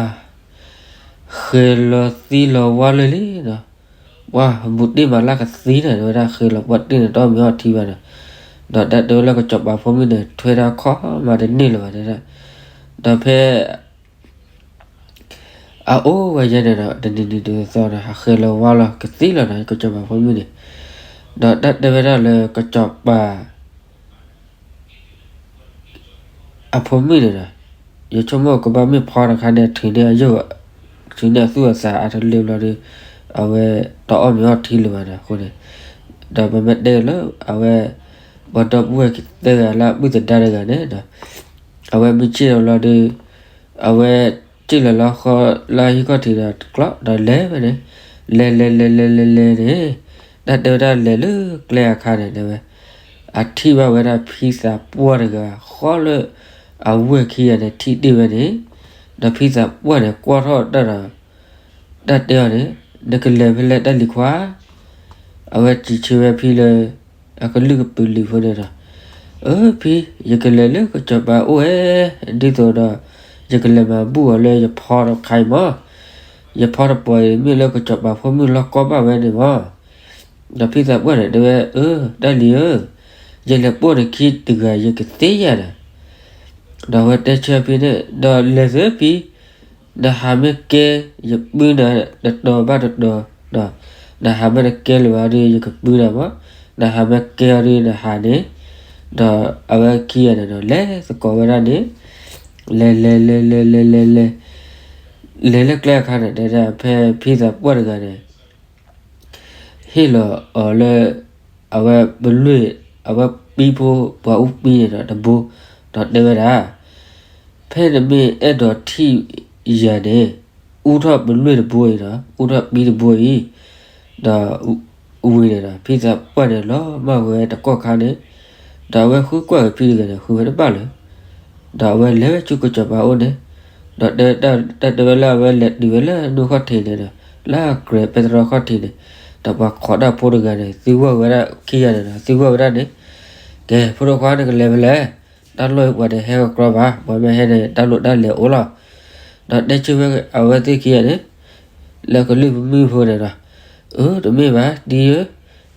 ဃဲၤလီၤသံလီၤဝါလၢာ်လံဒီး ပှၤဘူးတ့ၢ်မၤလၢကသံန့ၣ် တဲဝဲဒၣ် ဃဲၤလီၤပှီၢ်တ့ၢ်န့ၣ် တအီၣ်မ့ၤအီထံဘၣ်ဒီး ဒီးတၢ်တဲဝဲလၢကစီၤပၤဖိမုၣ်န့ၣ် ထွဲတၢ်ခီမၤတန့ၢ်လၢၤဘၣ်တဲဒၣ်, ဒီးဖဲ အအိၣ်ဝဲယဲန့ၣ်ဒီး တနံၤနံၤတသီဒီး ဟးဃဲၤလီၤဝါလီၤကသံလီၤဒီး ကစီၤပၤဖိမုၣ်န့ၣ်, ဒီးတၢ်တဲဝဲဒၣ်လၢကစီၤပၤ အဖိမုၣ်န့ၣ်ဒီး ယဆိကမိၣ်ကဘၣ်မ့ၢ်ဖီတခါန့ၣ် အထုးန့ၢ်အယိာ် ထုးန့ၢ်အသူၣ်အသးအါတလၢဘျီဒီး အဝဲတအီၣ်မ့ၤအီထံလၢၤဘၣ်ဒီးအဃိန့ၣ်, ဒီးပမ့ၢ်တဲလၢအဝဲ ပှၤဒီပုၢ်ဝဲၢ်သၢဂၤလၢအပုၢ်သဒါတဂၤန့ၣ်ဒီး အဝဲမ့ၢ်ဆ့ၣ်လီၤဘျီဒီး အဝဲ စ့ၣ်လီၤလၢဃီလၢဟံၣ်ခီၣ်ထံးဒီးတကျီဒီးလဲၤဝဲန့ၣ်, လဲၤလဲၤလဲၤလဲၤလဲၤလဲၤန့ၣ်, တၢ်တဲဝဲဒၣ်လဲၤလၢကျဲအခါန့ၣ်တဲဝဲ အထံၣ်ဘၣ်ဝဲဒၣ်ဖံသးပှၢ်တဂၤဃီလၢ အဝဲၢ်ခံဂၤန့ၣ်ထံၣ်တ့ၢ်ဝဲန့ၣ်, ဒီးဖံသးပှၢ်န့ၣ် ကွၢ်ထီၣ်တၢ်ဒီး တၢ်တဲအီၤန့ၣ်, နကလဲၤဖဲလဲၣ်တၢ်လံၤခွါ, အဝဲစံးဆၢဝဲဖံလၢ အကလုၢ်ကပုာ်လံၤဖိန့ၣ်ဒီး, အၢ ဖံ, ယကလဲၤလၢကစီၤပၤအိၣ်ဝဲ, ဒ်သိးဒီး ယကလဲၤမၤဘူၣ်အီၤလၢယဖီတခါအံၤမး, ယဖီတပီၤအံၤမ့ၢ်လၢကစီၤပၤဖိမုၣ်လီၢ်ကီဘၣ်ဝဲန့ၣ်မး, ဒီးဖံသးပှၢ်န့ၣ်တဲဝဲ အၢ တၢ်လံၤဧၢ, ယလဲၤပိာ်နခံတဂၤယကသ့ယၤဒီး, ဒီးအဝဲတဲဆၢဖံန့ၣ် ဒီးလဲၤသၢဖံ, နဟးမ့ၢ်ကဲ ယပုၢ်နၤတတီၤဘၣ်တတီၤ, ဒီးနဟးမ့ၢ်တကဲလၢၤဘၣ်ဒီး ယကပုၢ်နၤမး, နဟးမ့ၢ်ကဲအီၤဒီးနဟးန့ၣ်, ဒီးအဝဲခံဂၤန့ၣ်ဒီး လဲၤသကိးဝဲဒၣ်န့ၣ်, လဲၤလဲၤလဲၤလဲၤလဲၤလဲၤလဲၤ, လဲၤလၢကျဲအခါန့ၣ် တဲဒၣ်ဖဲဖံသးပှၢ်တဂၤန့ၣ် ဟ့ၣ်လီၤအီၤလၢ အဝဲပလွံၢ် အဝဲပံဖိ ပှၤအူပံန့ၣ်ဒီးတဘိ, ဒီးတဲဝဲဒၣ်, ဖဲနမ့ၢ်အဲၣ်ဒိးထံၣ်ယၤန့ၣ်, အူထီၣ်ပလွံၢ်တဘိအံၤဒီး အူထီၣ်ပံတဘိအံၤ, ဒီးဝံၤန့ၣ်ဒီး ဖံသးပှၢ်န့ၣ်လီၤမၢ်ဝဲတကီၢ်ခါန့ၣ်, ဒီးအဝဲဃုကွၢ်ဝဲဖံတဂၤန့ၣ် ဃုဝဲတဘၣ်လၢၤ, ဒီးအဝဲလဲၤဝဲဆူကစီၤပၤအိၣ်န့ၣ်, ဒီးတၢ်တဲဝဲလၢအဝဲလဲၤတုၤဝဲလၢနူၢ်ခီၣ်ထံးန့ၣ်ဒီး လၢအကြဲးပဲတြီခီၣ်ထံးန့ၣ်, ဒီးပှၤခိးတၢ်ဖိတဂၤန့ၣ် သံကွၢ်ဝဲဒၣ်ခံဂၤန့ၣ်ဒီး သံကွၢ်ဝဲဒၣ်န့ၣ်, ကဲ ဖိဒိၣ်ခွါနကလဲၤဖဲလဲၣ်, တၢ်လီၢ်အံၤပှၤန့ၣ်ဟဲကကြီဘၣ်, ပှၤမ့ၢ်ဟဲန့ၣ် တၢ်လိၣ်တၢ်လဲၤအိၣ်လီၤ. ဒီးတဲဆၢဝဲအဝဲသ့ၣ်ခံဂၤန့ၣ် လၢကလုၢ်ပမုၢ်ဖိန့ၣ်ဒီး, အၢ တမ့ၢ်ဘၣ် ဒ်ဧၢ,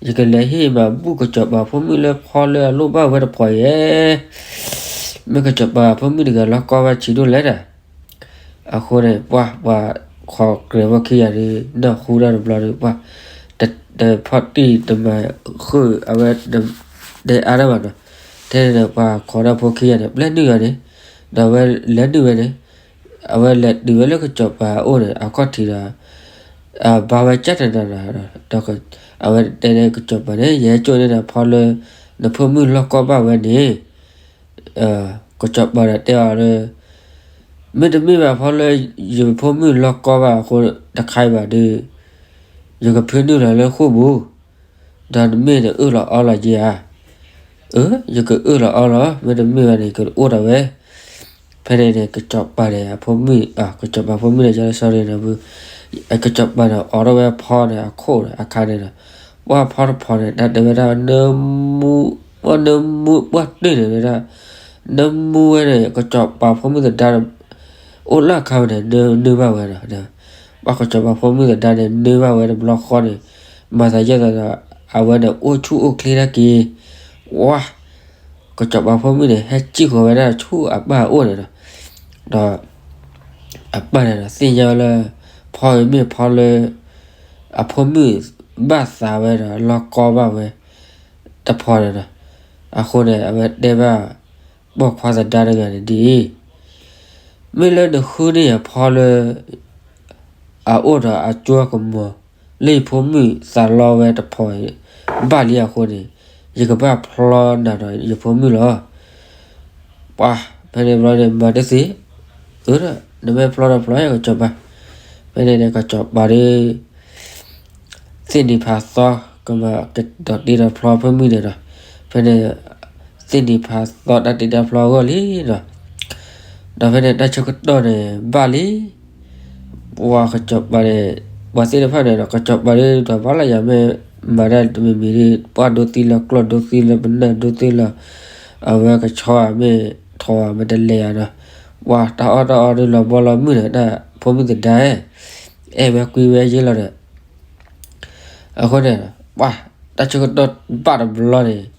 ယကလဲၤဟ့ၣ်မၤဘူၣ်ကစီၤပၤဖိမုၣ်လၢဖီလၢအလိၣ်ဘၣ်ဝဲတဖီဧါ, မ့ၢ်ကစီၤပၤဖိမုၣ်တဂၤလီၤကီဘၣ်ဆံးဒိၣ်လဲၣ်ဒီး, အဃိန့ၣ် ပှၤ ပှၤခိးကြဲးဖိခံဂၤဒီး နၢ်ဟူတၢ်တဘျီဒီး ပှၤ တဖီၣ်တံၢ်တမၤဃုာ်အဝဲ တဲအါတၢ်ဘၣ်နီၤ, ထဲန့ၣ်ဒီးပှၤခိးတၢ်ဖိခံဂၤန့ၣ် ပျဲနုာ်ဂၤန့ၣ်, ဒီးအဝဲလဲၤနုာ်ဝဲန့ၣ်, အဝဲလဲၤတုၤဝဲလၢကစီၤပၤအအိၣ်န့ၣ် အခီၣ်ထံးဒီး ဘါဝဲကၢ်တနၤနၤဒီး အဝဲတဲလၢကစီၤပၤန့ၣ် ယဟဲကၠိန့ၢ်နၤဖီလၢ နဖိမုၣ်လီၢ်ကီဘၣ်ဝဲန့ၣ်, ကစီၤပၤဒီးတဲအီၤလၢ မ့တမ့ၢ်ဘၣ်ဖီလၢ ယဖိမုၣ်လီၢ်ကီဘၣ်အဃိတခါအံၤဘၣ်ဒီး ယကဖုနုာ်လီၤလၢဃိာ်ပူၤ, ဒီးနမ့ၢ်နအၢၣ်လီၤအီလီၤက့ၤဧါ, အၢ ယကအၢၣ်လီၤအီလီၤ မ့တမ့ၢ်ဘၣ်န့ၣ် ကအိၣ်ဒီးဝဲ, ဖဲန့ၣ်န့ၣ် ကစီၤပၤန့ၣ် အဖိမုၣ် ကစီၤပၤဖိမုၣ်န့ၣ် ကၠီလၢ sorry န့ၣ် ကစီၤပၤန့ၣ် အိးထီၣ်ဝဲဖီန့ၣ် အခိၣ်န့ၣ် အခါန့ၣ်ဒီး ပှၤဖီတဖီန့ၣ် တၢ်တဲဝဲဒၣ် နၢမူ ပှၤနၢမူ ပှၤတ့ၢ်န့ၣ်ဝဲဒၣ် နၢမူဝဲန့ၣ် ကစီၤပၤဖိမုၣ်သဒါ အိၣ်လၢအခါဝဲန့ၣ် နၢဘၣ်ဝဲဒီး ပှၤကစီၤပၤဖိမုၣ်သဒါန့ၣ် နၢဘၣ်ဝဲတဘျီဃီန့ၣ် မၤသးဒ်သိးဒီး အဝဲန့ၣ်အိၣ်ဆူၣ်အိၣ်ချ့တၢ်က့ၤ, ဝါ ကစီၤပၤဖိမုၣ်န့ၣ် ဟဲစံၣ်ဃီၤဝဲဒၣ်ဆူအပၢ်အအိၣ်န့ၣ်ဒီး ဒီး အပၢ်န့ၣ်ဒီး သ့ၣ်ညါဝဲလၢ ဖီအံၤမ့ၢ်ဖီလၢ အဖိမုၣ်ဘၣ်သးဝဲဒီး လီၢ်ကီဘၣ်ဝဲ တဖီန့ၣ်ဒီး အဃိန့ၣ် အဝဲတဲဘၣ် ပိာ်ခွါသဒါတဂၤန့ၣ်ဒ်အံၤ, မ့ၢ်လၢနဃုန့ၢ်ယၤဖီလၢ အအိၣ်ဒီးအကၠိကမီၤ လၢယဖိမုၣ်သးလီဝဲတဖီ ဘၣ်လံအဃိန့ၣ် ယကဘၣ်ဖျီနၤဒီးယဖိမုၣ်လီၤ. ပှၤ ဖဲန့ၣ်ဘျီန့ၣ် မၤတသ့, အၢ နမ့ၢ်ဖျီဒီးဖျီ ကစီၤပၤ, ဖဲန့ၣ်န့ၣ် ကစီၤပၤဒီး သ့ၣ်နံၤဖးသီ ကမၤကဒီးတ့ဒီးဖျီဖိမုၣ်န့ၣ်ဒီး ဖဲန့ၣ် သ့ၣ်နံၤဖးသီတၢ်တ့တၢ်ဖျီအဂီၢ်လံဒီး ဒီးဖဲန့ၣ် တၢ်ဆၢကတီၢ်န့ၣ် ဘၣ်လံ ပှၤကစီၤပၤန့ၣ် ပှၤသ့ၣ်တဖၣ်န့ၣ်ဒီး ကစီၤပၤဒ်သိးဘၣ်လၢယၤမ့ၢ် မၤတၢ်တမံၤမံၤဒ် ပှၤဒိသံလၢကျီၢ်ဒိသံလၢပနၢ်ဒိသံလၢ အဝဲကဆီဧါမ့ၢ်ထိးဧါမ့ၢ်တလဲၤဧါဒီး ပှၤတၢ်အီၣ်တၢ်အီဒ်လီၤဘီလီၤမုၢ်န့ၣ် တၢ်ဖိမုၣ်သဒါ အဲၣ်ဝဲကွံဝဲယ့လီၤဒီး အဃိန့ၣ် ပှၤတၢ်ဆၢကတီၢ်ဘၣ်တဘျီန့ၣ်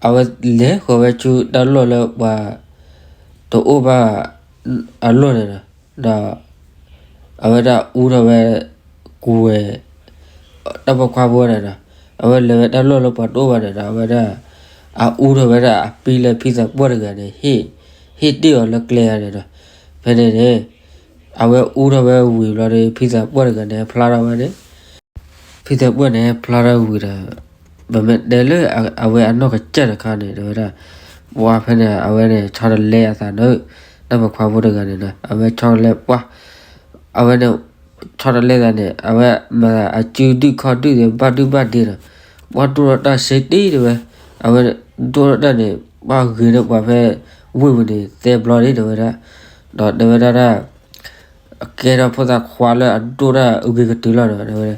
အဝဲလဲၤဃီၤဝဲဆူတၢ်လီၢ်လၢပှၤတအိၣ်ဘၣ်အလီၢ်န့ၣ်ဒီး ဒီး အဝဲဒၣ်အူထီၣ်ဝဲ ကွဲၤ တၢ်ပိာ်ခွါဖိန့ၣ်ဒီး အဝဲလဲၤဝဲတၢ်လီၢ်လၢပှၤတအိၣ်ဘၣ်န့ၣ်ဒီး အဝဲဒၣ် အအူထီၣ်ဝဲဒၣ်အပံလၢဖံသးပှၢ်တဂၤန့ၣ် ဟ့ၣ်တ့ၢ်အီၤလၢကျဲဧါန့ၣ်ဒီး ဖဲန့ၣ်န့ၣ် အဝဲအူထီၣ်ဝဲဝံၤဘျီဒီး ဖံသးပှၢ်တဂၤန့ၣ် ဖျါထီၣ်ဝဲန့ၣ် ဖံသးပှၢ်န့ၣ် ဖျါထီၣ်ဝံၤဒီး ပမ့ၢ်တဲလၢအဝဲအနီၢ်ကစၢ်တခါန့ၣ် တဲဝဲဒၣ် ပှၤဖဲန့ၣ် အဝဲန့ၣ် ဆီတလဲအသးန့ၣ် တၢ်ပိာ်ခွါဖိတဂၤန့ၣ်ဒီး အဝဲဆီတလဲပှၤ အဝဲန့ၣ် ဆီတလဲသးန့ၣ် အဝဲမၤသးအစုဒုၣ်ခီၣ်ဒုၣ်ဒီး ဘၣ်ဒုဘၣ်ဒ့ဒီး ပှၤဒိၣ်ထီၣ်တၢ်စ့တ့ၢ်တဲဝဲ အဝဲဒိၣ်ထီၣ်တၢ်န့ၣ် ပှၤဂ့ၤဒီးပှၤဖဲ ဝ့ၢ်ပူၤန့ၣ် သၢဘျီဒံးတဲဝဲဒၣ် ဒီးတဲဝဲဒၣ်ဒၣ် ကဲထီၣ်ဖိသၣ်ခွါလၢအဒိၣ်တၢ်အဂ့ၤကတၢၢ်လီၤဒီး တဲဝဲ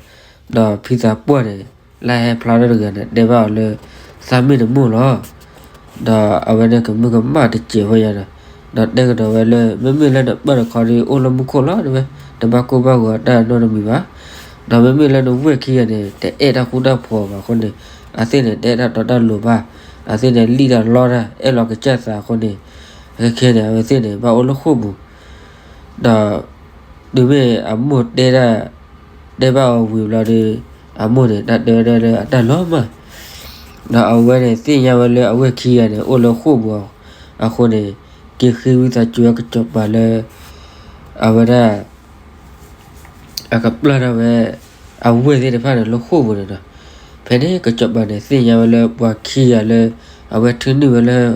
ဒၣ် ဒီးဖံသးပှၢ်န့ၣ် လၢဟဲဖျါထီၣ်တဂၤန့ၣ် တဲဘၣ်အီၤလၢ သးမ့ၢ်တမိၢ်လီၤ ဒီးအဝဲန့ၣ်ကမုၢ်ကမၣ်တစဲးဖိယၤဒီး ဒီးတဲကဒီးဝဲလၢ မ့မ့ၢ်လၢနပၢ်တခီဒီး အိၣ်လၢမူခိၣ်လီၤတဲဝဲ တဘၣ်ကိၢ်ဘၣ်ဂီၤတၢ်နီတမံၤဘၣ် ဒီးမ့မ့ၢ်လၢနဝဲၢ်ခံဂၤန့ၣ် တအဲၣ်တၢ်ဃူတၢ်ဖိးဘၣ်အဃိန့ၣ် အသ့ၣ်န့ၣ် တအဲၣ်တၢ်တီတၢ်လိၤဘၣ် အသ့ၣ်န့ၣ် လံၣ်တၢ်လီတၢ် အဲၣ်လီၤကစၢ်သးအဃိန့ၣ် ခဲခဲန့ၣ် အဝဲသ့ၣ်န့ၣ် ဘၣ်အိၣ်လၢဃိာ်ပူၤ ဒီး တုၤမ့ၢ်အမိၢ်တဲတၢ် တဲဘၣ်အီၤဝံၤဘျီဒီး အမိၢ်န့ၣ် တၢ်တဲဝဲဒၣ်လၢအတၢ်လီၤမၢ် ဒီးအဝဲန့ၣ် သ့ၣ်ညါဝဲလၢအဝဲၢ်ခံဂၤန့ၣ် အိၣ်လၢဃိာ်ပူၤအဃိန့ၣ် က့ၤဃ့ဝံသးစူၤဝဲကစီၤပၤလၢ အဝဲဒၣ် အကပျၢ်ထီၣ်ဝဲ အဝဲၢ်သ့ၣ်တဖၣ်န့ၣ် လၢဃိာ်ပူၤန့ၣ်ဒီး ဖဲန့ၣ် ကစီၤပၤန့ၣ် သ့ၣ်ညါဝဲလၢပှၤခံဂၤလၢ အဝဲထုးနုာ်ဝဲလၢ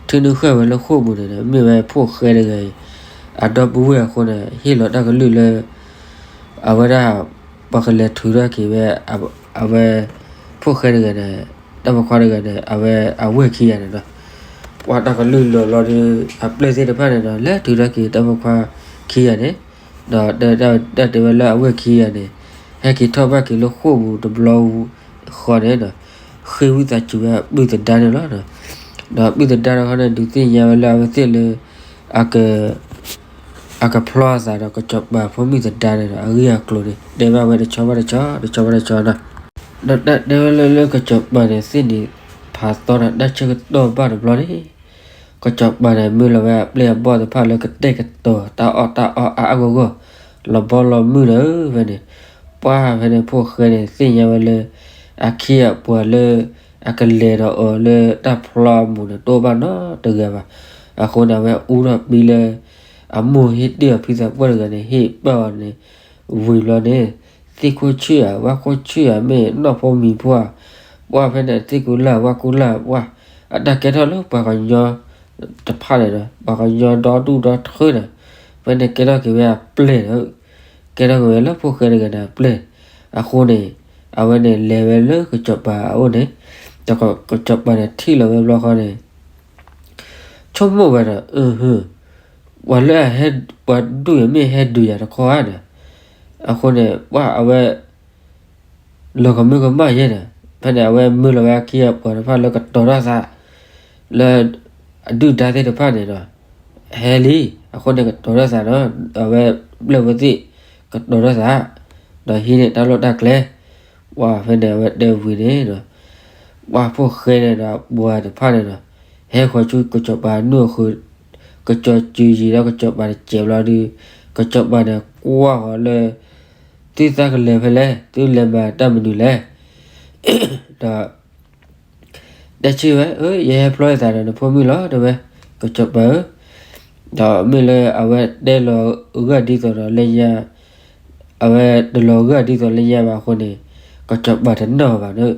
ထုးနုာ်ဃာ်ဝဲလၢဃိာ်ပူၤန့ၣ်ဒီး မ့ၢ်ဝဲဖိၣ်ဃဲတဂၤအံၤ အဒီပုၢ်ဝဲၢ်အဃိန့ၣ် ဟ့ၣ်လီၤတၢ်ကလုၢ်လၢ အဝဲဒၣ် ပှၤကလဲၤထုးထီၣ်က့ၤဝဲ အဝဲ ဖိၣ်ဃဲတဂၤန့ၣ် တၢ်ပိာ်ခွါတဂၤန့ၣ် အဝဲအဝဲၢ်ခံဂၤန့ၣ်ဒီး ပှၤတၢ်ကလုၢ်လီၤလီၤဒီး အပျဲၢ်သ့ၣ်တဖၣ်န့ၣ်ဒီး လဲၤထုးထီၣ်က့ၤတၢ်ပိာ်ခွါခံဂၤန့ၣ် ဒီးတၢ်တဲဝဲလၢအဝဲၢ်ခံဂၤန့ၣ် ဟဲက့ၤထီၣ်ဘၣ်က့ၤလၢဃိာ်ပူၤတဘျီဃီန့ၣ်ဒီး ဃ့ဝံသးစူၤဝဲပုၢ်သဒါန့ၣ်လီၤ. ဒီးပုၢ်သဒါတခီန့ၣ် ဒုးသ့ၣ်ညါဝဲလၢအဝဲသ့ၣ်လၢ အက အကဖျီအသးဒီးကစီၤပၤဖိမုၣ်သဒါန့ၣ်ဒီး အဂ့ၢ်အကျိၤန့ၣ် တဲဘၣ်ဝဲတဆီဘၣ်တဆီ တဆီဘၣ်တဆီဒီး ဒီးတၢ်တဲဝဲလၢ လၢကစီၤပၤန့ၣ် သ့ၣ်န့ၣ်ဖးသီဒီးတၢ်ဆၢကတီၢ်ဘၣ်တဘျီန့ၣ် ကစီၤပၤန့ၣ် မၢလီၤဝဲအပျဲၢ်အဘီၣ်တဖၣ်လၢကတဲာ်ကတီၤတၢ်အီၣ်တၢ်အီအါအါဂီၢ်ဂီၢ် လီၤဘီလီၤမုၢ်ဒီးဖဲန့ၣ် ပှၢ်ဖဲန့ၣ်ဖိၣ်ဃဲန့ၣ် သ့ၣ်ညါဝဲလၢ အခ့အပှၤလၢ အကလဲၤဒီးအီၤလၢတၢ်ဖျီအမူးန့ၣ် တအိၣ်ဘၣ်နီတဂၤဘၣ်. အဃိန့ၣ် အဝဲအူထီၣ်ပံလၢ အမိၢ်ဟ့ၣ်တ့ၢ်အီၤဖံသးပှၢ်တဂၤန့ၣ် ဟ့ၣ်ပာ်အီၤန့ၣ် ဝံၤဘျီန့ၣ် သ့ၣ်ခိၣ်ဆူၣ်ဧါ ဝၣ်ခိၣ်ဆူၣ်ဧါ မ့ၢ်နီၢ်ဖိမံၤဖိဧါ ပှၢ်ဖဲန့ၣ် သ့ၣ်ကူလာ် ဝၣ်ကူလာ် ပှၢ် အတၢ်ကဲထီၣ်လၢပှၤကညီတဖၣ်န့ၣ်ဒီး ပှၤကညီဒီဒူၣ်ဒီထၢဒီး ဖဲန့ၣ်ကဲထီၣ်က့ၤဝဲအပျဲၢ်ဒီး ကဲထီၣ်က့ၤဝဲလၢဖိၣ်ဃဲတဂၤန့ၣ်အပျဲၢ်. အဃိန့ၣ် အဝဲန့ၣ်လဲၤဝဲလၢကစီၤပၤအအိၣ်န့ၣ် ဒီးကစီၤပၤန့ၣ်ထံၣ်လီၤဝဲဘျီဃီန့ၣ် ဆိကမိၣ်ဝဲဒီး အၢ ပှၤလၢအဟဲ ပှၤဒူၣ်အံၤမ့ၢ်ဟဲဒုးယၤတခီဧါဒီး အဃိန့ၣ် ပှၢ်အဝဲ လီၤကမၢကမၣ်ယဲဒီး ဖဲန့ၣ် အဝဲမၢလီၤဝဲအခ့အပှၤတဖၣ်လၢကတီၤထီၣ်သး လၢ အဒုၣ်ဒါသ့ၣ်တဖၣ်န့ၣ်ဒီး ဟဲလံ. အဃိန့ၣ် ကတီၤထီၣ်သးဒီး အဝဲပျဲၢ်ဖိသ့ၣ် ကတီၤထီၣ်သး ဒီးဟံးန့ၢ်တၢ်လီၢ်တၢ်ကျဲ ပှၢ်ဖဲန့ၣ် အဝဲတဲဝံၤန့ၣ်ဒီး ပှၢ်ဖိၣ်ဃဲန့ၣ်ဒီး အပှၤတဖၣ်န့ၣ်ဒီး ဟဲဃီၤဆူကစီၤပၤအနူၢ်အဃၢၤ ကစီၤစုၤယံၤဒီးကစီၤပၤတစဲးဘျီဒီး ကစီၤပၤန့ၣ်ကွၢ်ဃီၤလၢ သုသးကလဲၤဖဲလဲၣ် သုလဲၤမၤတၢ်မနုၤလဲၣ် ဒီး တဲဆၢဝဲ အၢ ယဟဲဖျီယသးဒီးနဖိမုၣ်လီၤ တဲဝဲ ကစီၤပၤဧၢ, ဒီးမ့ၢ်လၢအဝဲတဲလီၤဂာ်ဒ်သိးဒီးလၢညါ အဝဲတလီၤဂာ်ဒ်သိးလၢညါဘၣ်အဃိန့ၣ် ကစီၤပၤတနီၣ်ဘၣ်န့ၣ်,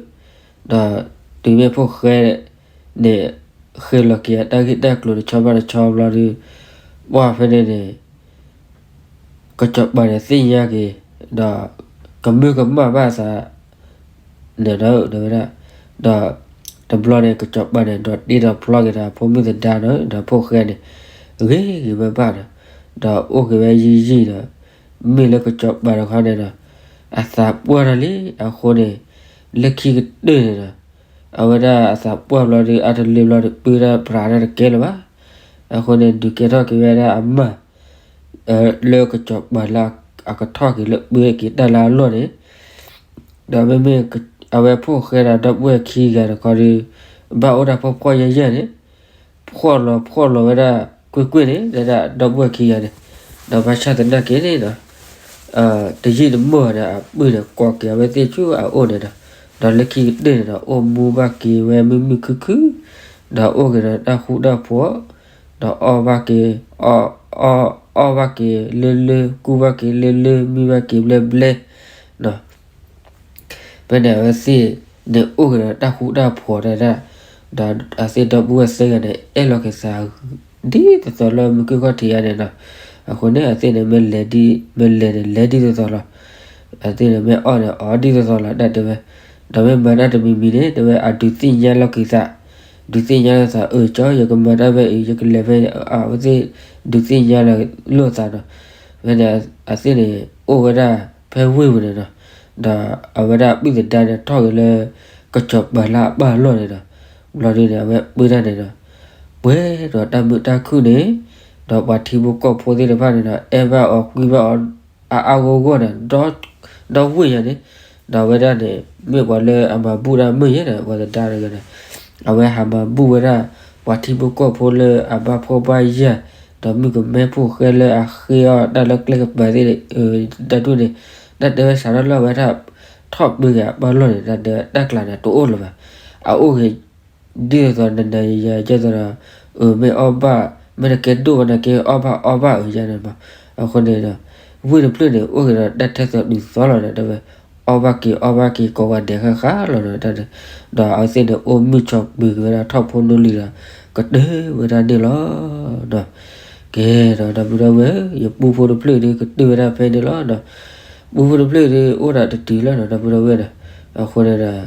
ဒီးတုၤမ့ၢ်ဖိၣ်ဃဲန့ၣ် ဃ့လီၤက့ၤအတၢ်ဂ့ၢ်တၢ်ကျိၤတဆီဘၣ်တဆီဘျီဒီး ပှၢ်ဖဲန့ၣ်န့ၣ် ကစီၤပၤန့ၣ်သ့ၣ်ညါက့ၤ ဒီးကမၢကမၣ်ဘၣ်အသး န့ၣ်ဒီး ဒီးဝဲဒၣ် ဒီးတဘျီန့ၣ် ကစီၤပၤန့ၣ် ဒီးတ့ဒီးဖျီက့ၤဒီးဖိမုၣ်သဒါဒီး ဒီးဖိၣ်ဃဲန့ၣ် ဂ့ၤဂ့ၤဘၣ်ဘၣ်ဒီး ဒီးအိၣ်က့ၤဝဲယံာ်ယံာ်ဒီး မ့ၢ်လၢကစီၤပၤတခီန့ၣ်ဒီး အသးပှၢ်ထီၣ်လံအဃိန့ၣ် လၢခံကတၢၢ်န့ၣ်ဒီး အဝဲဒၣ်အသးပှၢ်ဘျီဒီး အါတလၢဘျီဒီး ပၢတၢ်ပြးတၢ်တကဲလၢၤဘၣ်. အဃိန့ၣ် ဒုးကဲထီၣ်က့ၤဝဲဒၣ်အမၢ် လၢကစီၤပၤလၢအကထီၣ်က့ၤလၢပၢက့ၤတၢ်လၢအလီၢ်န့ၣ်, ဒီးမ့မ့ၢ်အဝဲဖိၣ်ဃဲဒီးဒီပုၢ်ဝဲၢ်ခံဂၤတခီဒီး ဘၣ်အိၣ်ဒၣ်ဖှီၣ်ဖှီၣ်ယာ်ယာ်န့ၣ်, ဖှီၣ်လီၤဖှီၣ်လီၤဝဲဒၣ်ကွ့ၢ်ကွ့ၢ်န့ၣ် ဒၣ်ဒီပုၢ်ဝဲၢ်ခံဂၤန့ၣ်, ဒီးဘၣ်ဆၣ်သနာ်က့န့ၣ်ဒီး တယံာ်တမီၢ်ဒီး အပုၢ်န့ၣ်ကိးက့ၤအဝဲသ့ၣ်ဆူအအိၣ်န့ၣ်ဒီး, ဒီးလၢခံကတၢၢ်န့ၣ်ဒီး အိၣ်မူဘၣ်က့ၤဝဲမုာ်မုာ်ခုၣ်ခုၣ်, ဒီးအိၣ်က့ၤဒီးတၢ်ဃူတၢ်ဖိး, ဒီးအီၣ်ဘၣ်က့ၤ အီၣ်ဘၣ်က့ၤလၢလၢ ကူၣ်ဘၣ်က့ၤလၢလၢ မံဘၣ်က့ၤဘျဲဘျဲ ဖဲန့ၣ်အဝဲသ့ၣ်န့ၣ်အိၣ်က့ၤဒီးတၢ်ဃူတၢ်ဖိးတၢ်ဒၣ်, ဒီးအသ့ၣ်ဒီပုၢ်ဝဲၢ်သၢဂၤန့ၣ် အဲၣ်လီၤက့ၤသး ဒ်သိးသိးလၢမုၢ်ကၢၢ်ခီၣ်ထံးယါန့ၣ်ဒီး, အဃိန့ၣ် အသ့ၣ်န့ၣ်မ့ၢ်လဲၤဒ် မ့ၢ်လဲၤန့ၣ် လဲၤဒ်သိးသိးလီၤ. အသ့ၣ်န့ၣ်မ့ၢ်အီၣ်န့ၣ် အီၣ်ဒ်သိးသိးလီၤ တၢ်တဲဝဲ, ဒီးမ့ၢ်မၤတၢ်တမံၤမံၤန့ၣ် တဲဝဲအဒုးသ့ၣ်ညါလီၤက့ၤသး, ဒုးသ့ၣ်ညါလီၤသး အၢ ကၠီ ယကမၤတၢ်ဖဲအံၤ ယကလဲၤဖဲ အဝဲသ့ၣ်ဒုးသ့ၣ်ညါလီၤလိာ်သးဒီး, ဖဲန့ၣ် အသ့ၣ်န့ၣ် အိၣ်ဝဲဒၣ်ဖဲဝ့ၢ်ပူၤန့ၣ်ဒီး, ဒီးအဝဲဒၣ်ပုၢ်သဒါန့ၣ် ထီၣ်က့ၤလၢ ကစီၤပၤလၢအပၢ်အလီၢ်န့ၣ်ဒီး, ဘျီဒုန့ၣ် အဝဲပၢတၢ်န့ၣ်ဒီး, ပှဲၤဒီးတၢ်မုာ်တၢ်ခုၣ်န့ၣ်, ဒီးပှၤထံဖိကီၢ်ဖိသ့ၣ်တဖၣ်န့ၣ်ဒီး အဲၣ်ဘၣ်အီၤကွံဘၣ်အီၤ အါအါဂီၢ်ဂီၢ်န့ၣ်, ဒီဝ့ၢ်ယါန့ၣ်, ဒီးအဝဲဒၣ်န့ၣ် မ့ၢ်ပှၤလၢအမၤဘူၣ်တၢ်မုာ်ယါဒီး ပှၤသဒါတဂၤန့ၣ်, အဝဲဟးမၤဘူၣ်ဝဲဒၣ် ပှၤထံဖိကီၢ်ဖိလၢအဘၣ်ဖှီၣ်ဘၣ်ယာ်, ဒီးမုၣ်ကမဲဖိၣ်ဃဲလၢအဃ့အီၣ်တၢ်လၢကျဲကပၤသ့ၣ်, တၢ်ဒ်န့ၣ်, တၢ်တဲဝဲစးထီၣ်လၢအဝဲဒၣ် ထီၣ်ပၢက့ၤအပၢ်လီၢ်န့ၣ် တၢ်တဲတၢ်ကျးန့ၣ်တအိၣ်လၢၤဘၣ်. အအိၣ်က့ၤ ဒ်သိးသိးနနၤယၤယဲသိးဒီး, အၢ မ့ၢ်အီၣ်ဘၣ်, မ့ၢ်နကဲဒိၣ်ဝဲနကဲအီၣ်ဘၣ်အီဘၣ်အၢယါန့ၣ်မး, အဃိန့ၣ်ဒီး, ဝ့ၢ်တဖျၢၣ်န့ၣ် အိၣ်က့ၤဒီးတၢ်ထဲသိးတုၤသီလီၤဒီး တဲဝဲ, အီၣ်ဘၣ်က့ၤအီဘၣ်က့ၤကိးဂၤဒဲးဃၣ်ဃၣ်လီၤဒီးတၢ်န့ၣ်, ဒီးအဝဲသ့ၣ်န့ၣ် အိၣ်မုာ်ဆိးပၢၤက့ၤဝဲဒၣ်ထီၣ်ဖိနီၢ်လံၤဒီး, ကတၢၢ်ဝဲဒၣ်န့ၣ်လီၤ. ကဲဒီး ဒီပုၢ်ဒီဝဲၢ်ဧၢ, ယပူဖိတဖျၢၣ်ဒုးကတၢၢ်ဝဲဒၣ်ဖဲန့ၣ်လီၤဒီး, ပူဖိတဖျၢၣ်ဒုးအိၣ်ဒီးတတုၤလီၤဒီး ဒီပုၢ်ဒီဝဲၢ်ဒီး, အဃိန့ၣ်ဒီး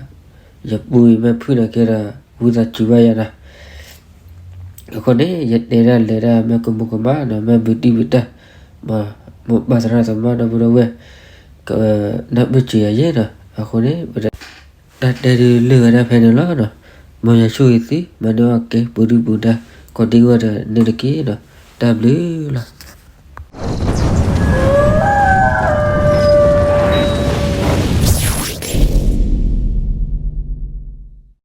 ယပူအံၤမ့ၢ်ဖုၣ်န့ၣ်ကဲဒီး ဝံသးစူၤဘၣ်ယၤဒီး, အဃိန့ၣ် ယတဲဒၣ်လဲၤဒၣ်မ့ၢ်ကမူၤကမၣ်ဒီး မ့ၢ်ဘုတံၢ်ဘုတၢ်, မ့ၢ်ပာ်သရၣ်သမါ ဒီပုၢ်ဒီဝဲၢ်, နၢ်ပၢၢ်စၢၤယၤယဲဒီး အဃိန့ၣ် တၢ်တဲဒုးလၢာ်ဝဲဒၣ်ဖဲန့ၣ်လီၤဒီး, မ်ယွၤဆိၣ်ဂ့ၤသု မၤန့ၢ်အီၣ်ကဲ ပူၤဒုၣ်ပူၤဒါ ကိးဒံကီးဒီးန့ၣ်တက့ၢ်ဒီး, တၢ်ဘျုးလီၤ.